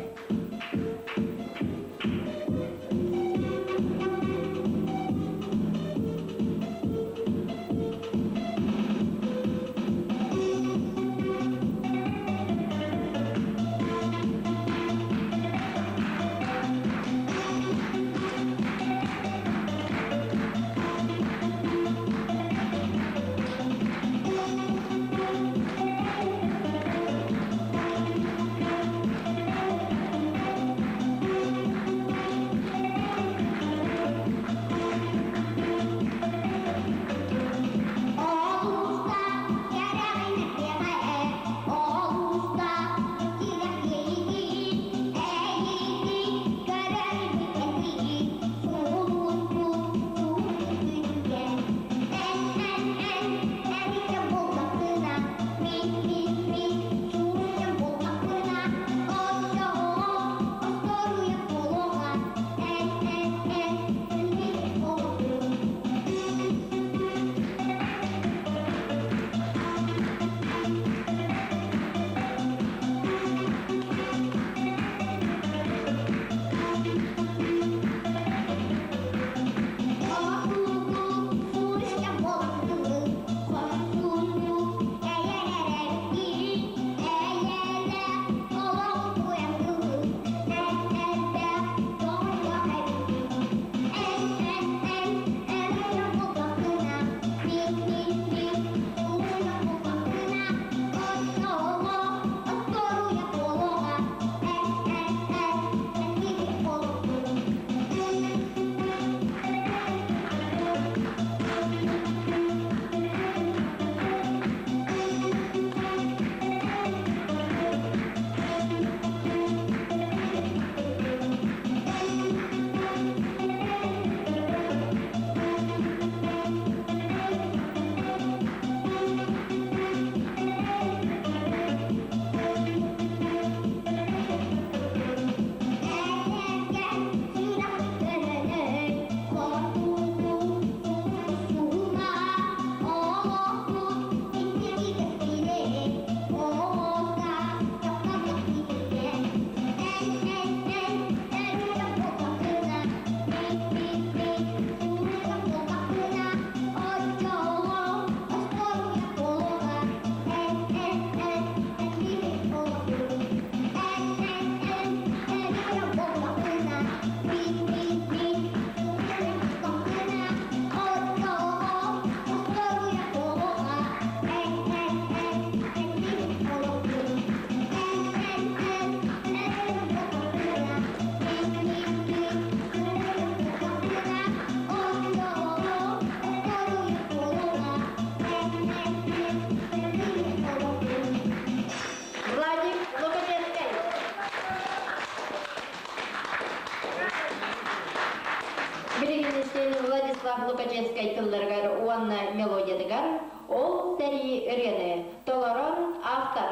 Ол сэрии ырыаны толорор автор.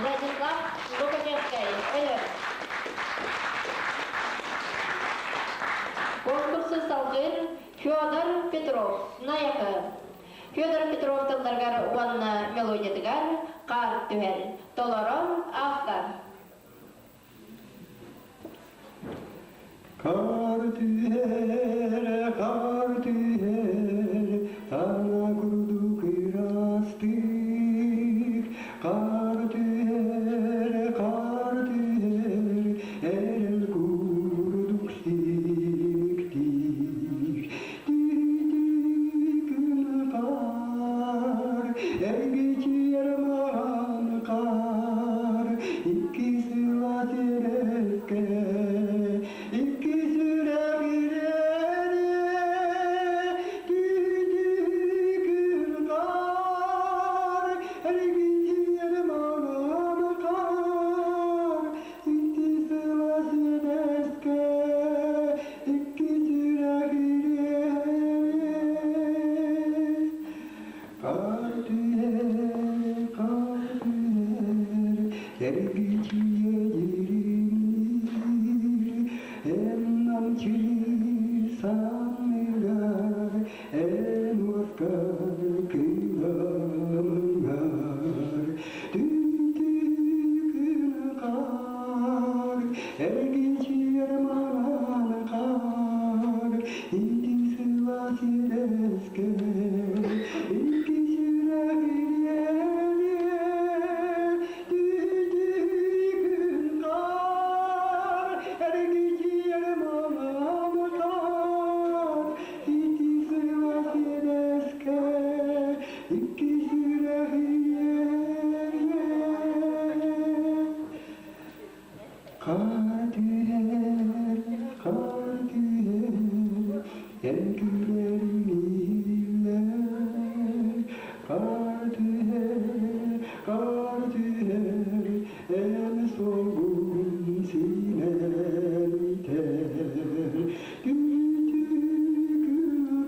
Владислав Лукачевскай, Өлөр. Конкурсу салгыыр Федор Петров, Найахы. Федор Петров тылларыгар уонна мелодиятыгар хаар түһэр. Толорор автор. Хаар түһэр, хаар түһэр, таҥа курдук ыраастык. Хаар түһэр, хаар түһэр, эрэл курдук симиктик. Түтүкүн хаар, эргичийэр маҕан хаар, икки сыла сирэскэ, икки сүрэх ирэрэ, түтүкүн хаар, эргичийэр маҕан хаар, икки сыла сирэскэ, икки сүрэх ирэрэ. Хаар түһэр, хаар түһэр, эргичийэ дириҥиир, эн намчы санныгар, эн уоскар кыламҥар. Түтүкүн хаар, эргичийэр маҥан хаар, ити сыла сирэскэ, икки сүрэх ириэрэ, түтүкүн хаар. Хаар түһэр, хаар түһэр, эн күлэриҥ иһиллэр. Хаар түһэр, хаар түһэр, эн суолгун симэлитэр. Түтүкү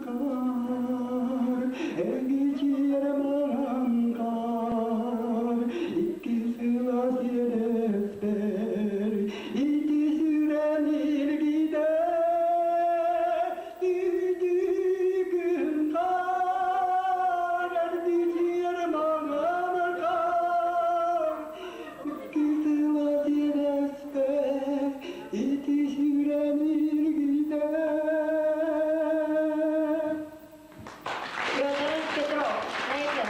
хаар, эргичийэр маҥан хаар, икки сыла сиэдэспэр, ити сүрэн илгидэ, түтүкүн хаар, эргичийэр маҥан хаар, икки сыла сиэдэспэр, ити сүрэн илгидэ. Петр Петров, Найахы.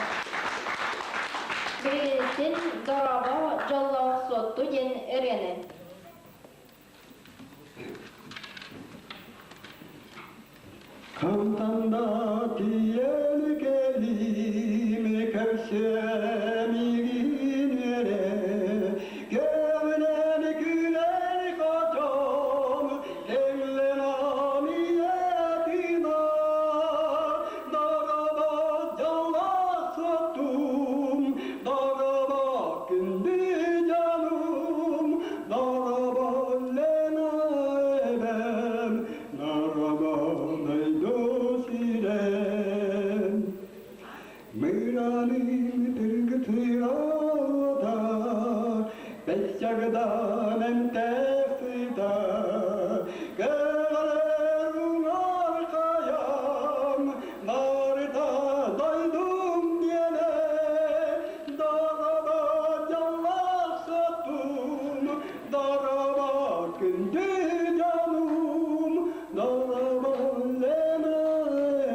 Билигин дорообо дьоллоох Суотту диэн ырыаны. Хантан да тиийэн кэлиим көрсөмигин эрэ Көмүнэн күлэн хотон кэллэн амиятына Доробо дьоллоох суоттум, доробо күндү дьонум, доробо Лена эбэм, доробо сирем. Мыраным тыргытыата, бэссэгдан эмтэхсыта, кэҕэрэр уҥар хайам, барыта дойдум диэнэ, дороба дьоллоох сотум, дороба күндү дьонум, дороба Лена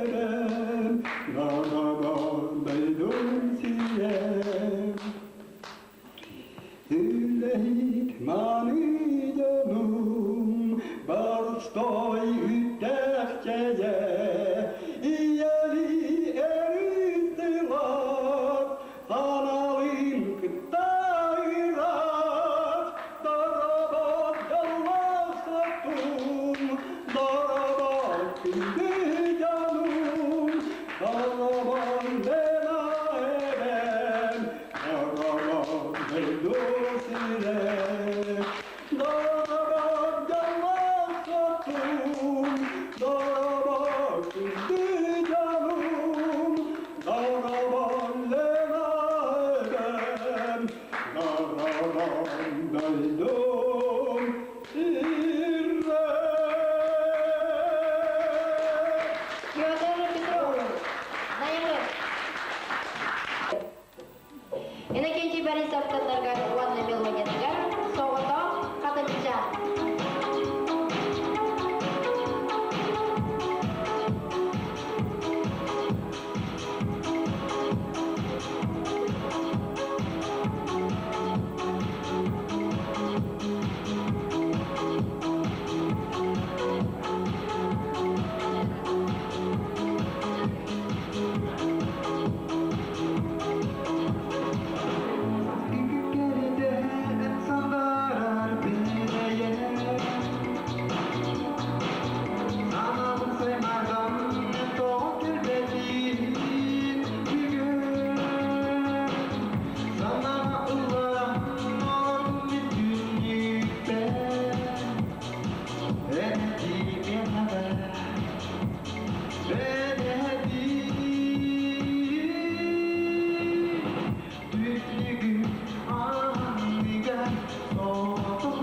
эбэм, дороба дойдум сирем. Үлэһит мааны дьонум, боростой үттэхчэйэ, ийэли эрүстылар, саналын кытта ыраах, доробот дьоллоох сотум, доробот күндү дьонум, доробон Лена эбэм, доробон дойду сирэ, доробот дьоллоох сотум, доробот күндү дьонум, доробон Лена эбэм, доробон дойдум сирэ. Петр Петров, Найахы. Иннокентий Борисов тылларыгар уонна мелодиятыгар Соҕотох Хатынча. Сандарар бэйэ Санабын саймардан тоҕо кэлбэтин бүгүн Санаҕа ылларан олордум түннүкпэр Эн этиим Түннүгүм анныгар соҕотох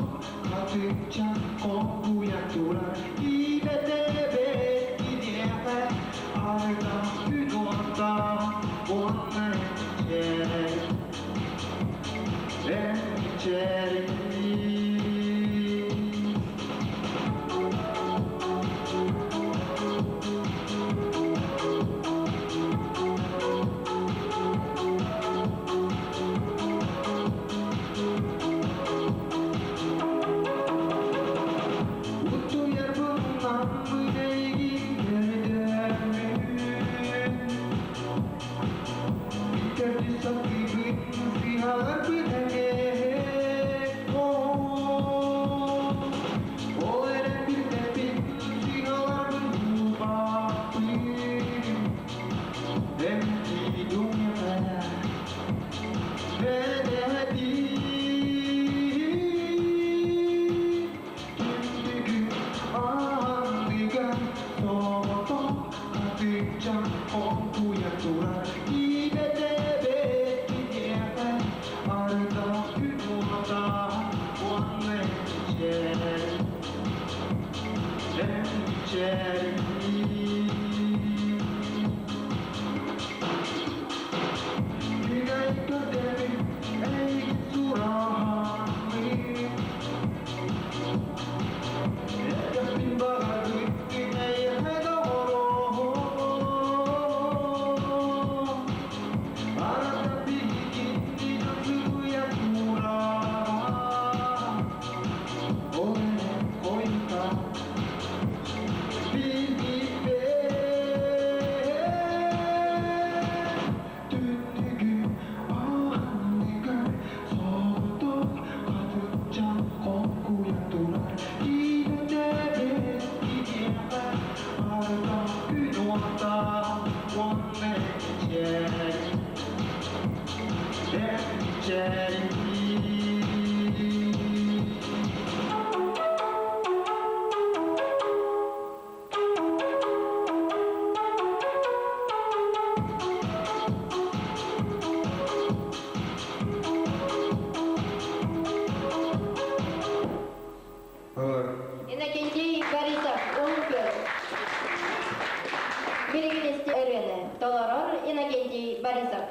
хатыҥча хоҥкуйа турар Тибэтэбэт киниэхэ ардах күн уоттаах уонна эн эн мичээрин. Иннокентий Борисов, Уһун Күөл. Билигин исти ырыаны толорор Иннокентий Борисов.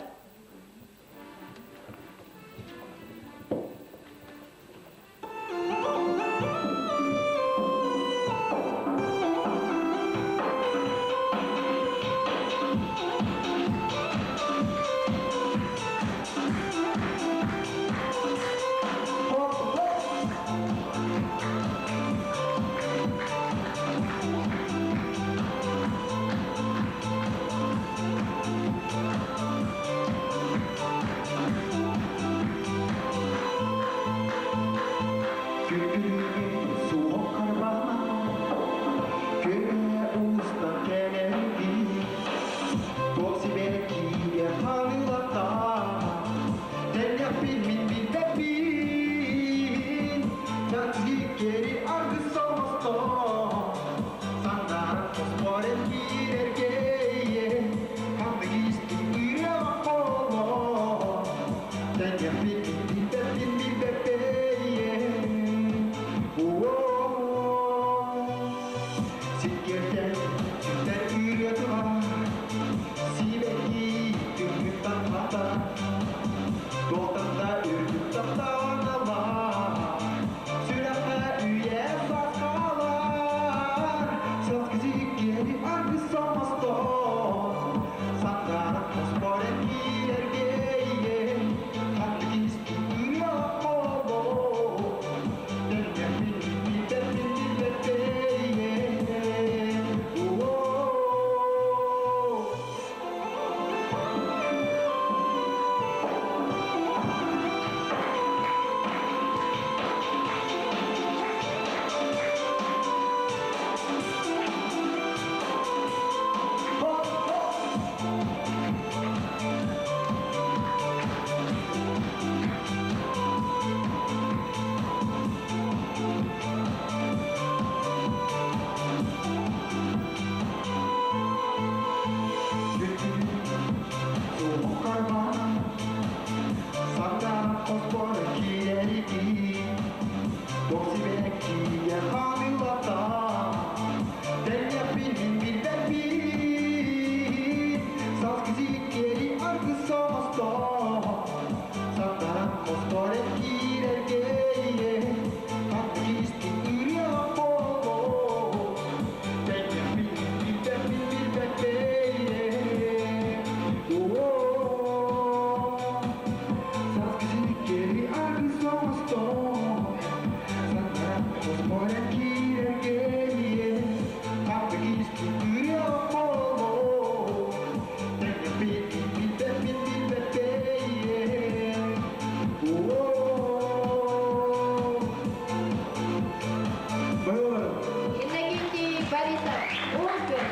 Иннокентий Борисов, Уһун Күөл.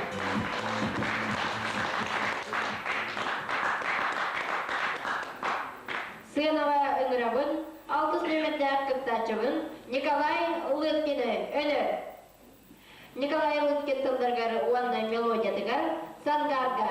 Сыанаҕа ыҥырабын, алтыс нүөмэрдээх кыттааччыбын Николай Лыткины өлөр. Николай Лыткин тылларыгар уонна мелодиятыгар Сангаарга.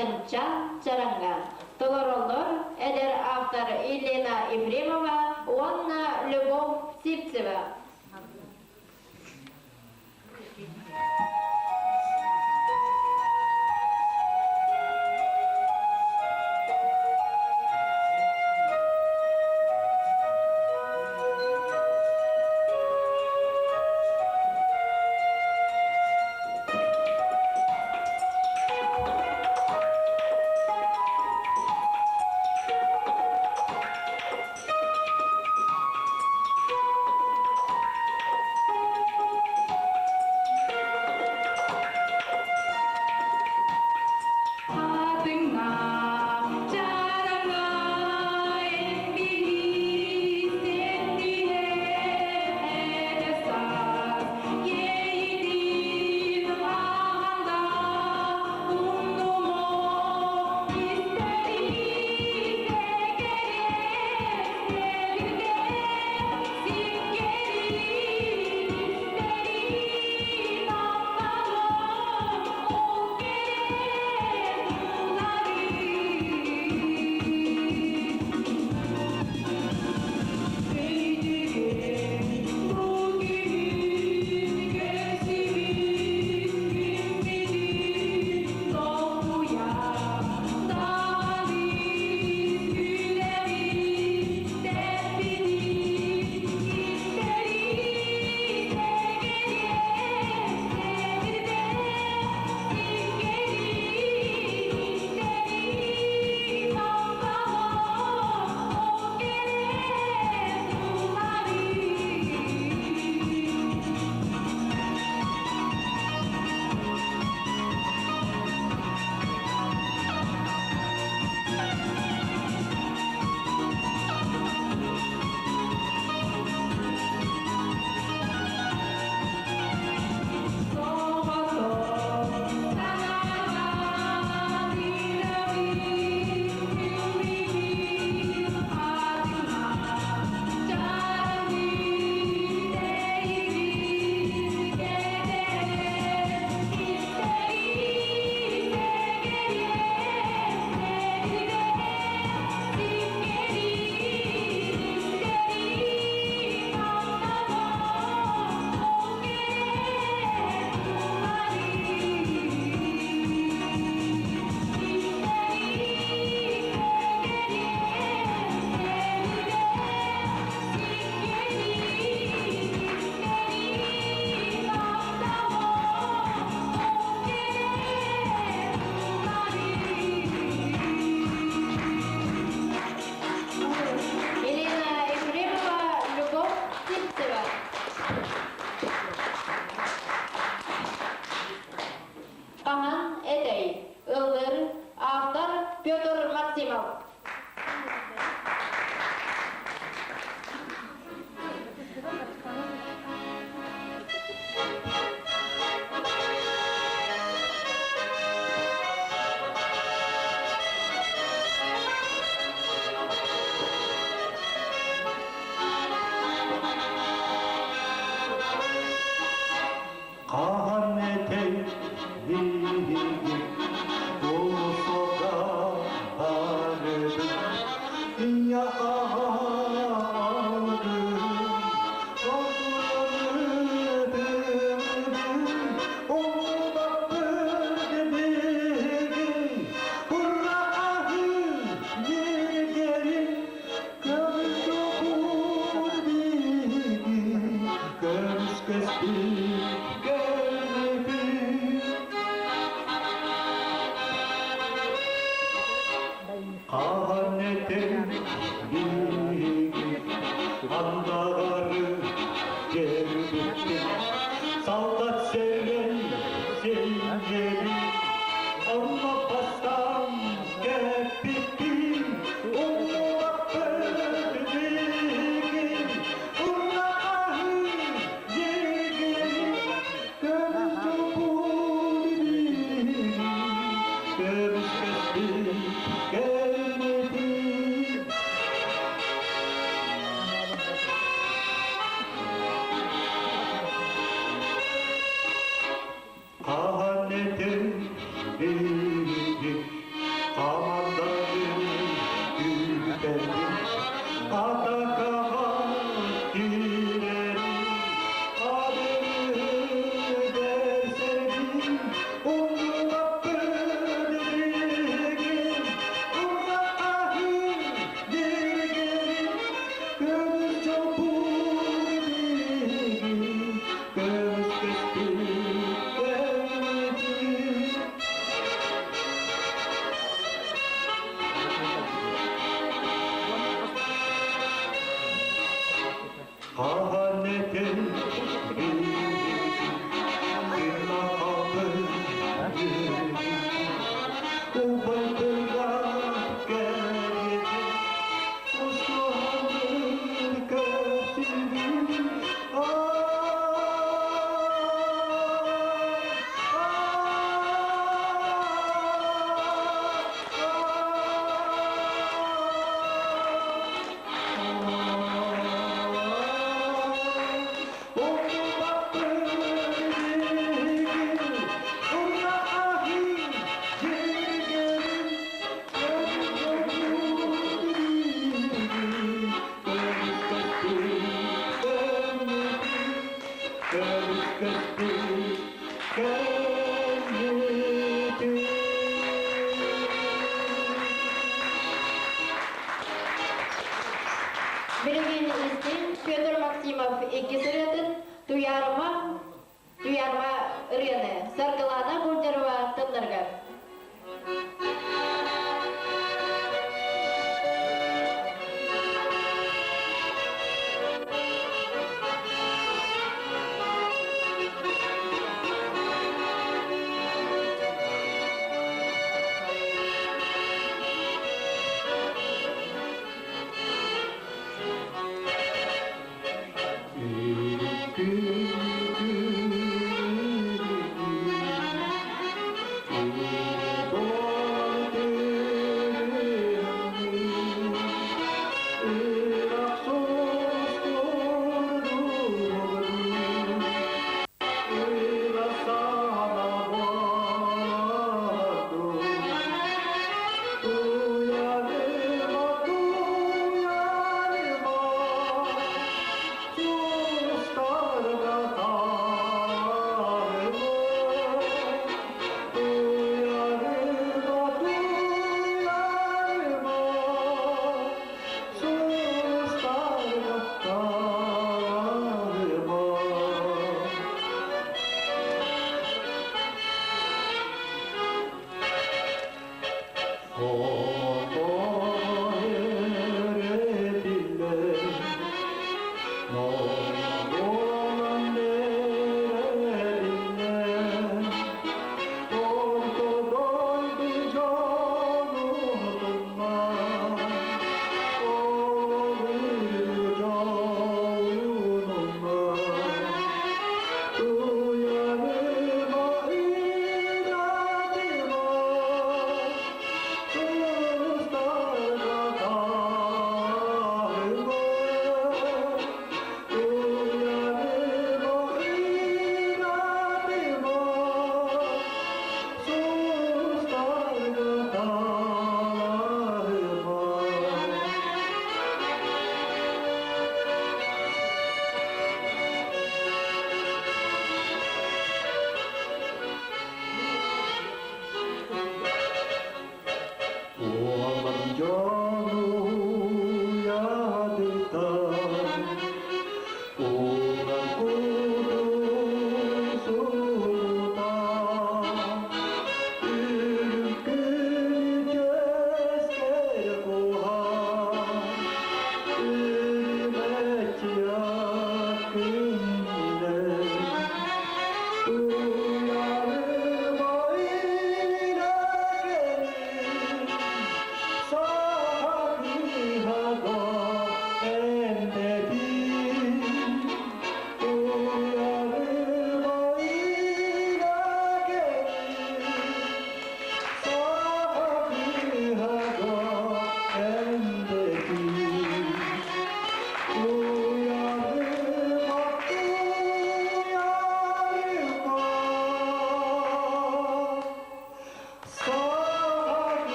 Хатыҥчаан Чараҥҥа. Толороллор эдэр автор Елена Ефремова уонна Любовь Сивцева. Хатыҥҥа, чараҥҥа эн биһи сэнниһэ саас, иэйиитин хаһан да умнумо, истэрин кэриэс сэргэ, сиккэрин истэрин тапталым ол кэрэ туларын. Өйдүгэн бу күһүн көрсүбүт күммүтүн долгуйа даҕаны сүрэҕим тэппитин истэрин сэгэриэс сэбирдэх сиккэрин истэрин тапталым ол кэрэ туларын. Соҕотох санаабат үрэҕин күллүгүн хатыҥа чараҥын тэйигин кэтэһэр истэрин сэгэриэс сэбирдэх сиккэрин истэрин тапталым ол кэрэ туларын. Истэрин сэгэриэс сэбирдэх сиккэрин истэрин тапталым ол кэрэ туларын. Елена Ефремова, Любовь Сивцева. Хаһан этэй? Ыллыр, автор Петр Максимов. Хаһан этэй биһиги уулуссаҕа барыбыт ийэ аҕабын долгуйабын умнубаппыт биһиги ура аһыы ньиргэрин көмүс биһиги көмүскэспит кэлбит. Хаһан этэй биһиги андаҕары дьэрбиттин солдат сэргэй синньэри онно бастаан кэппиппин умнубаппыт биһиги ура аһыы ньиргэрин көмүс чоппур биһиги көмүскэспит кэлбитин. Билигин истиҥ Федор Максимов иккис ырыатын Туйаарыма Туйаарыма ырыаны Саргылаана Гольдерова тылларыгар.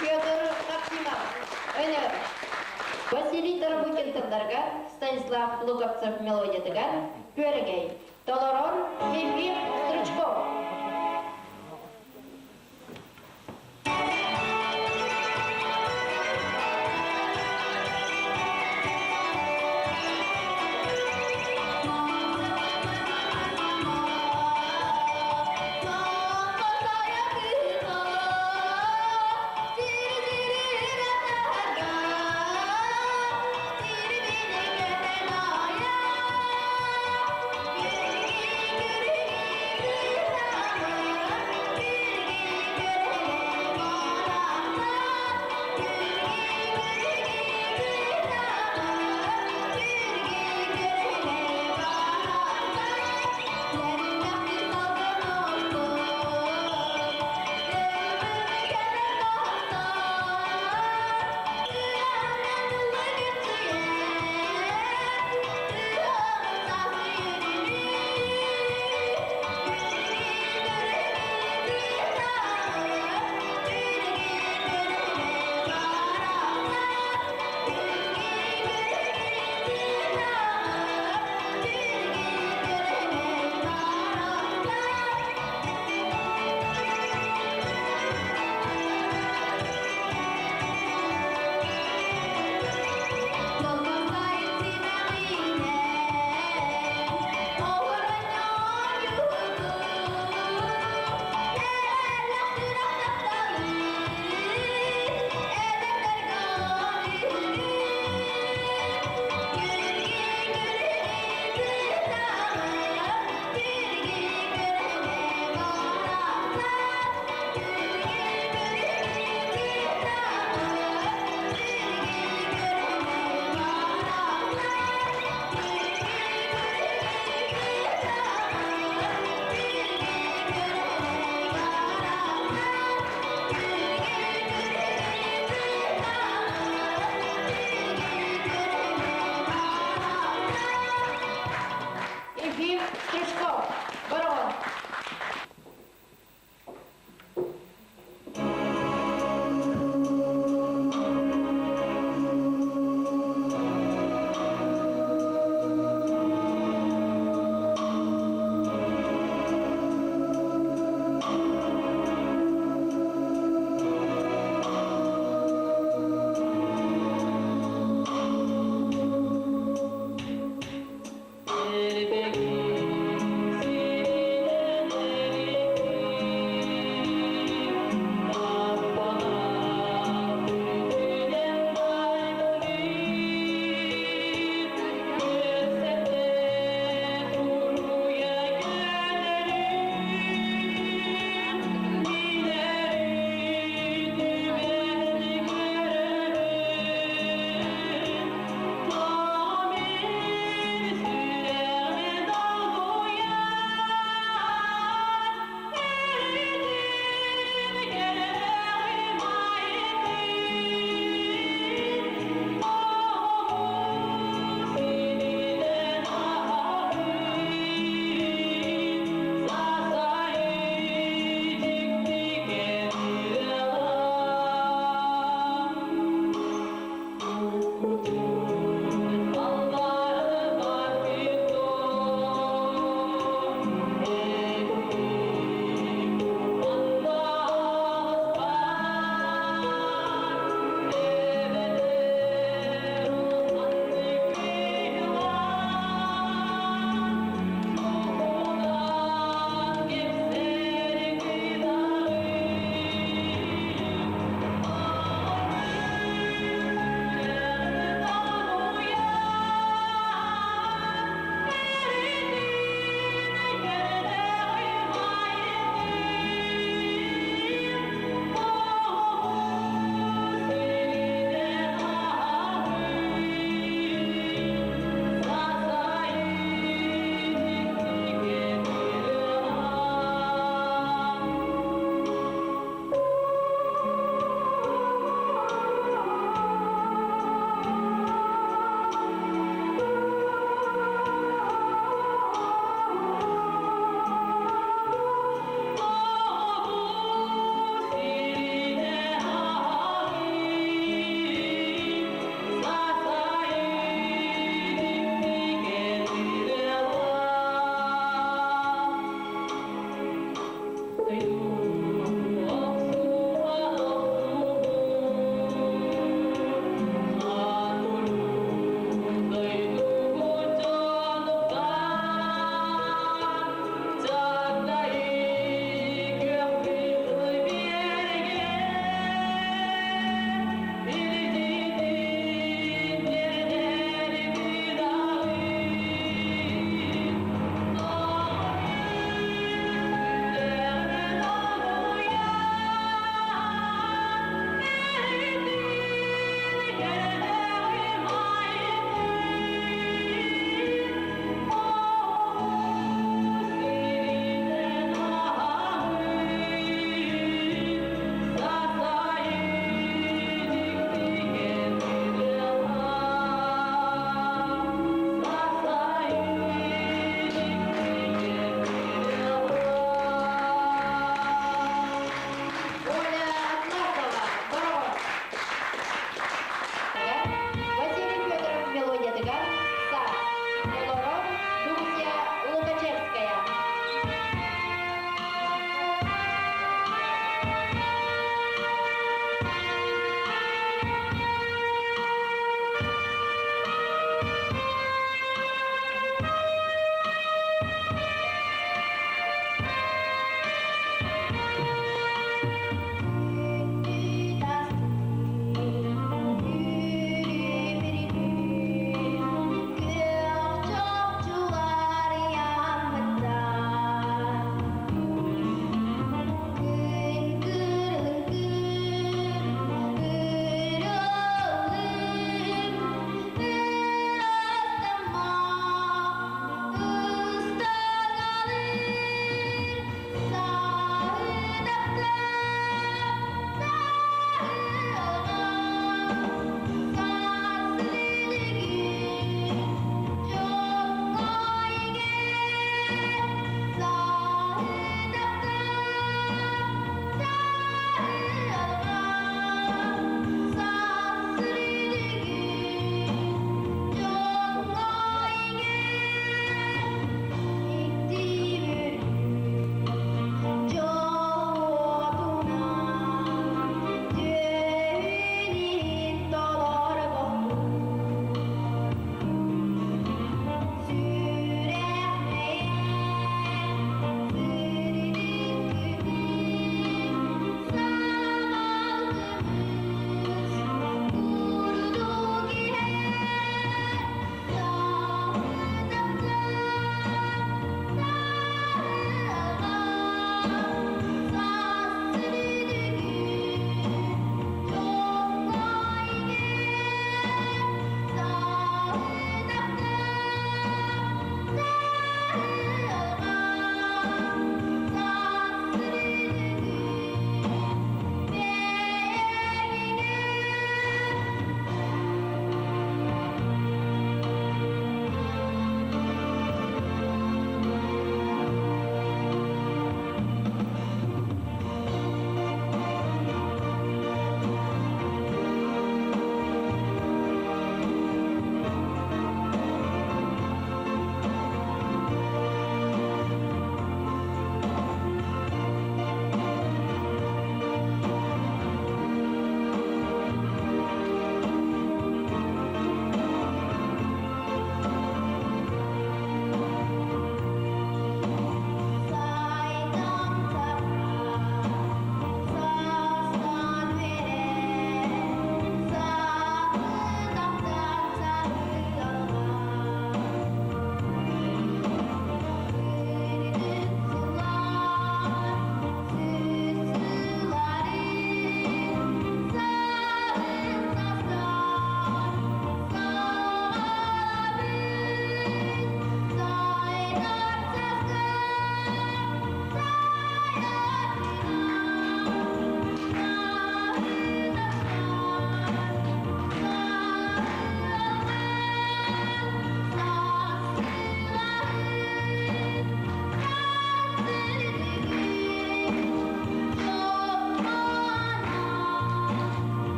Федор Максимов, Өнөр. Василий Тарабукин тылларыгар, Станислав Луковцев мелодиятыгар Күөрэгэй. Толорор Ефим Стручков. Стручков, Бороҕон. Эрбэги сиринэн.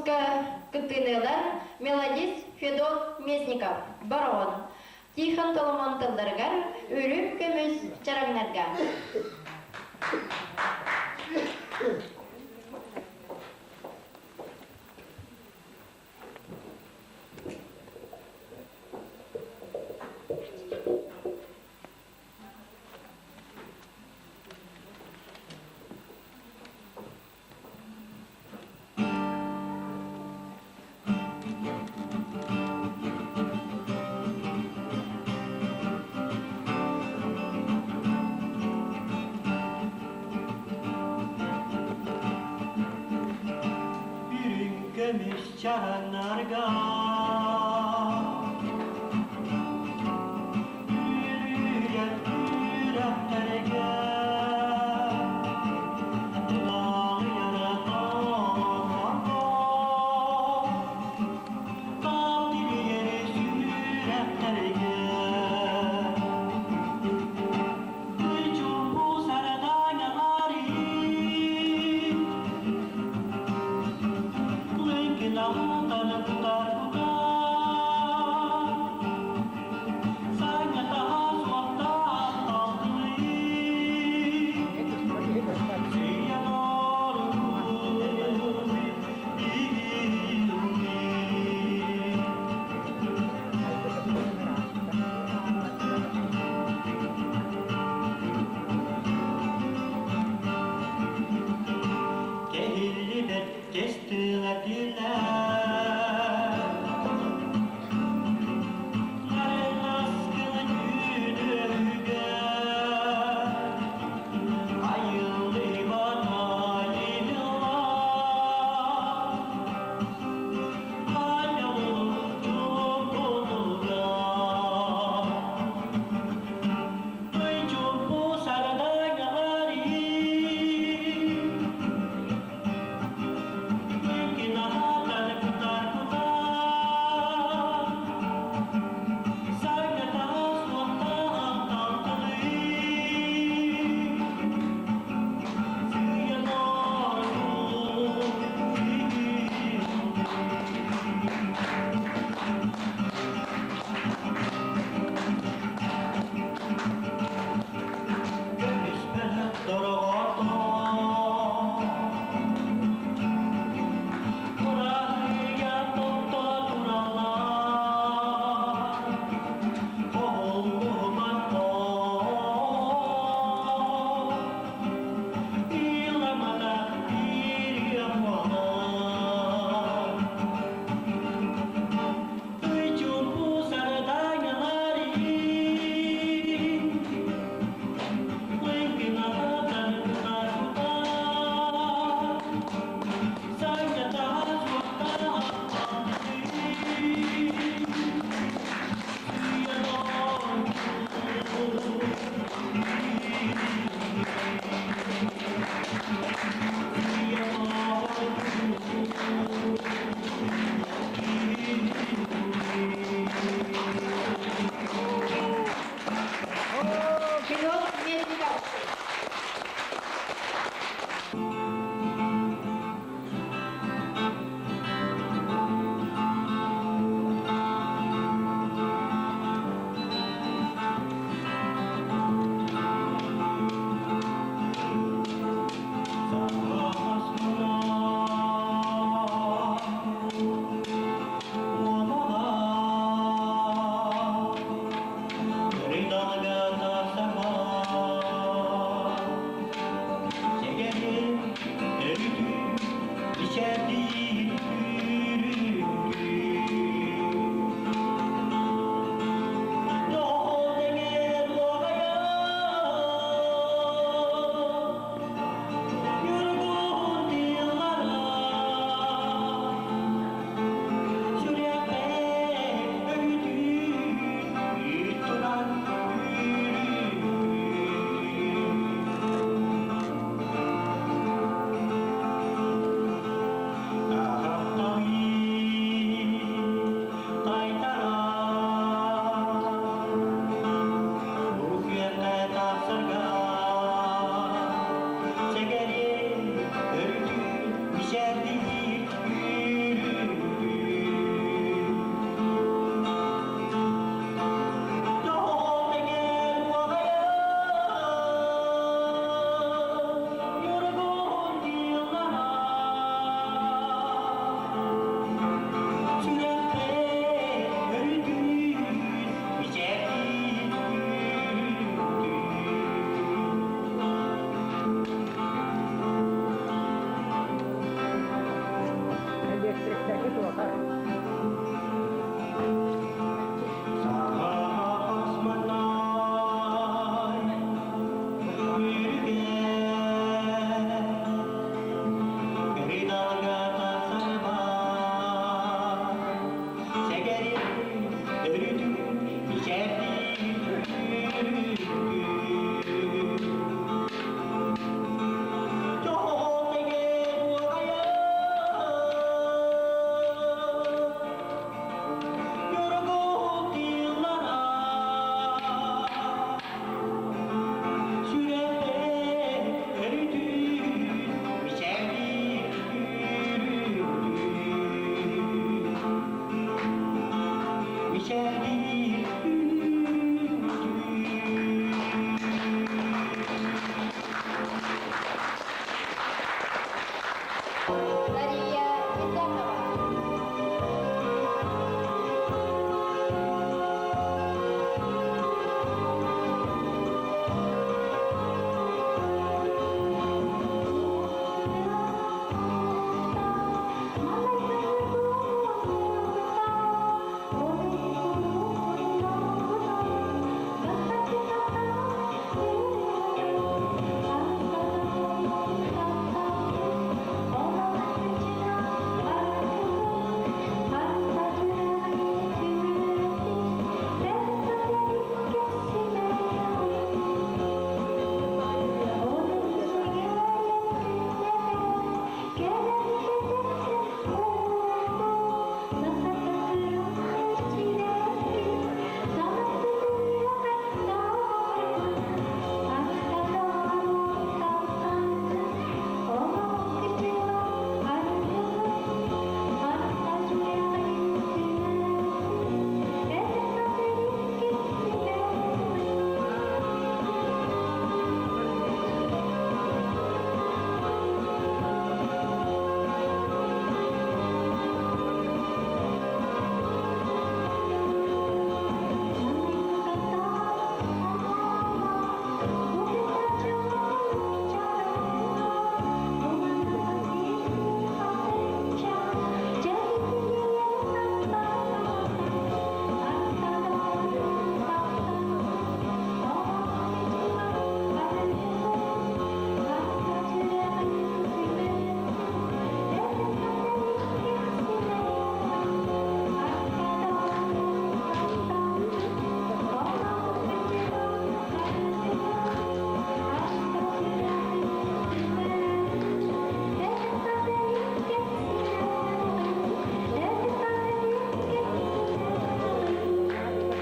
Конкурска кыттыыны мелодист Федот Местников, Барон, Тихон Толомон тылларыгар үрүҥ көмүс чараҥнарга. Үрүҥ көмүс чараннарга Үрүйэн үрэхтэргэ Лаҕыйара тоҥорго Таптыйар сүрэхтэргэ Чумпу сардаҥалары Лыҥкына алтан кутар кутар. Мария Исакова.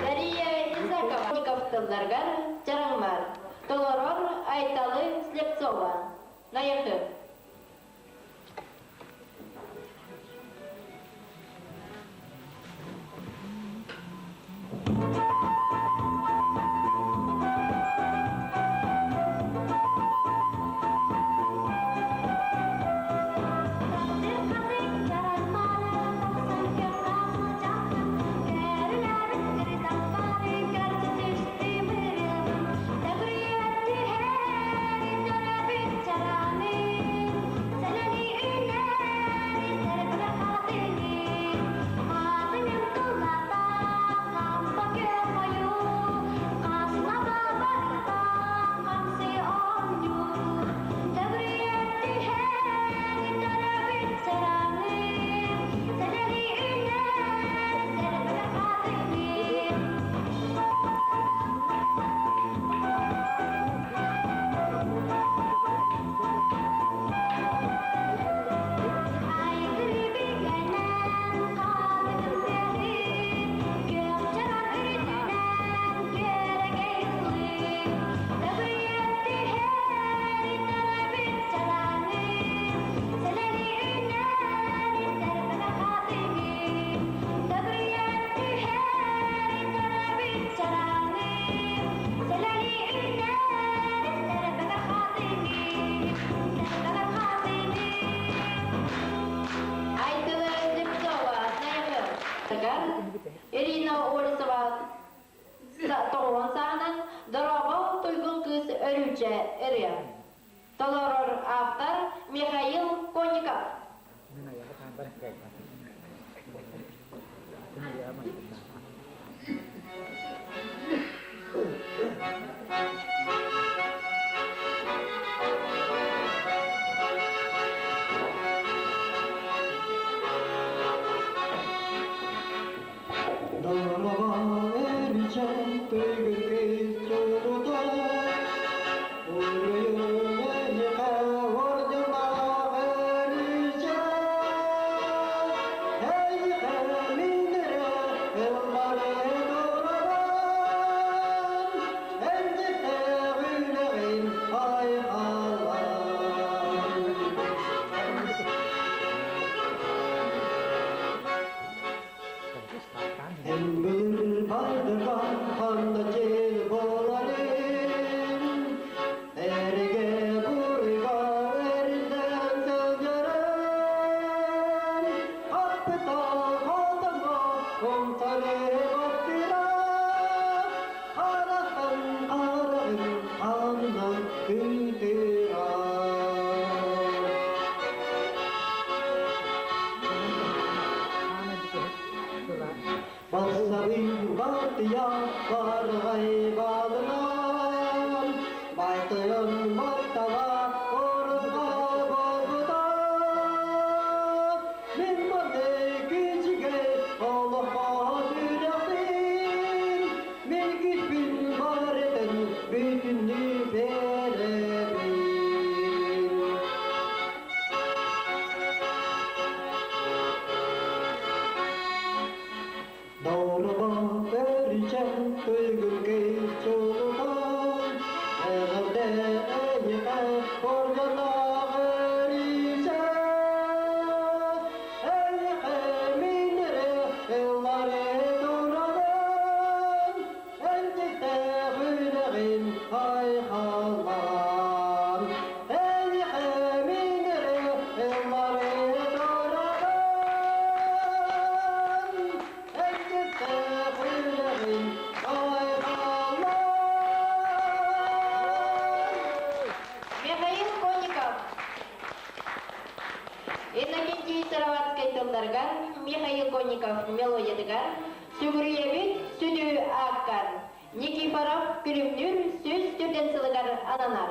Дария Исакова тылларгар чараҥмар. Толорор Айталы Слепцова. Найахы. Айтылы Слепцова, Найахы. Ирина Олесова тоҕуһун саҕанан Дорообо туйгун кыыс Өрүүчэ ырыа. Толорор автор Михаил Конников. Михаил Конников. Иннокентий Сыроватскай тылларыгар, Михаил Конников мелодиятыгар Сүгүрүйэбит сүдү ааккар Никифоров Күлүмнүүр 104 сылыгар ананар.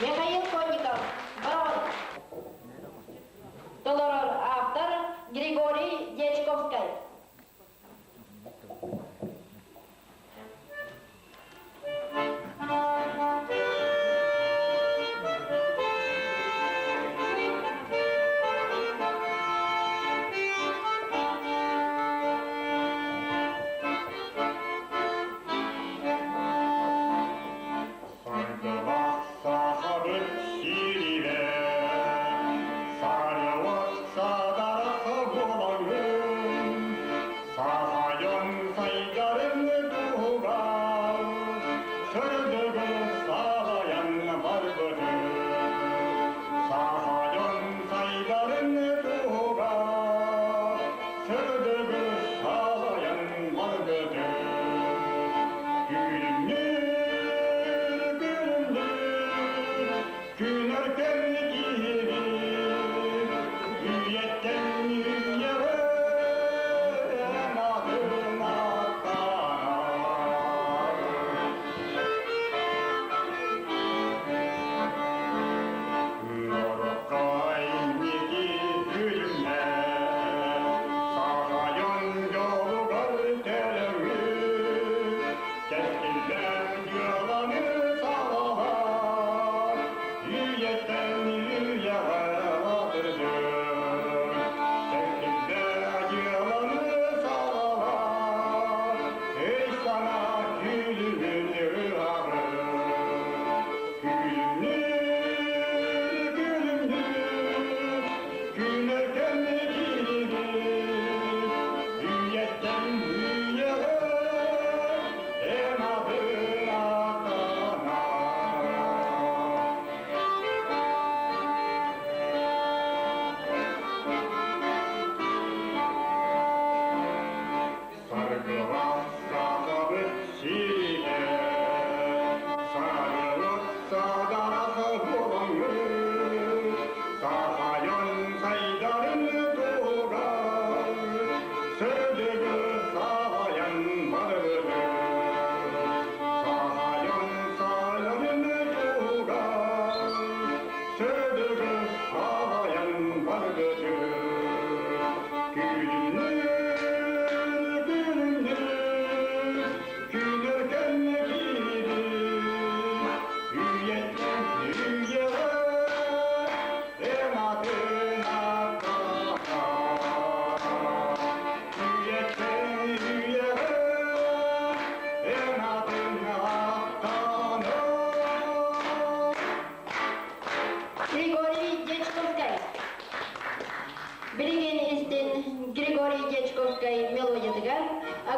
Михаил Конников, барон. Толорор автор Григорий Дьячковскай. Саргылаах сахабыт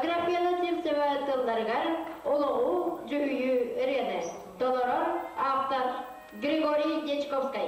Аграфена Сивцева тылларыгар Олоҕу дьүһүйүү ырыаны толорор автор Григорий Дьячковскай.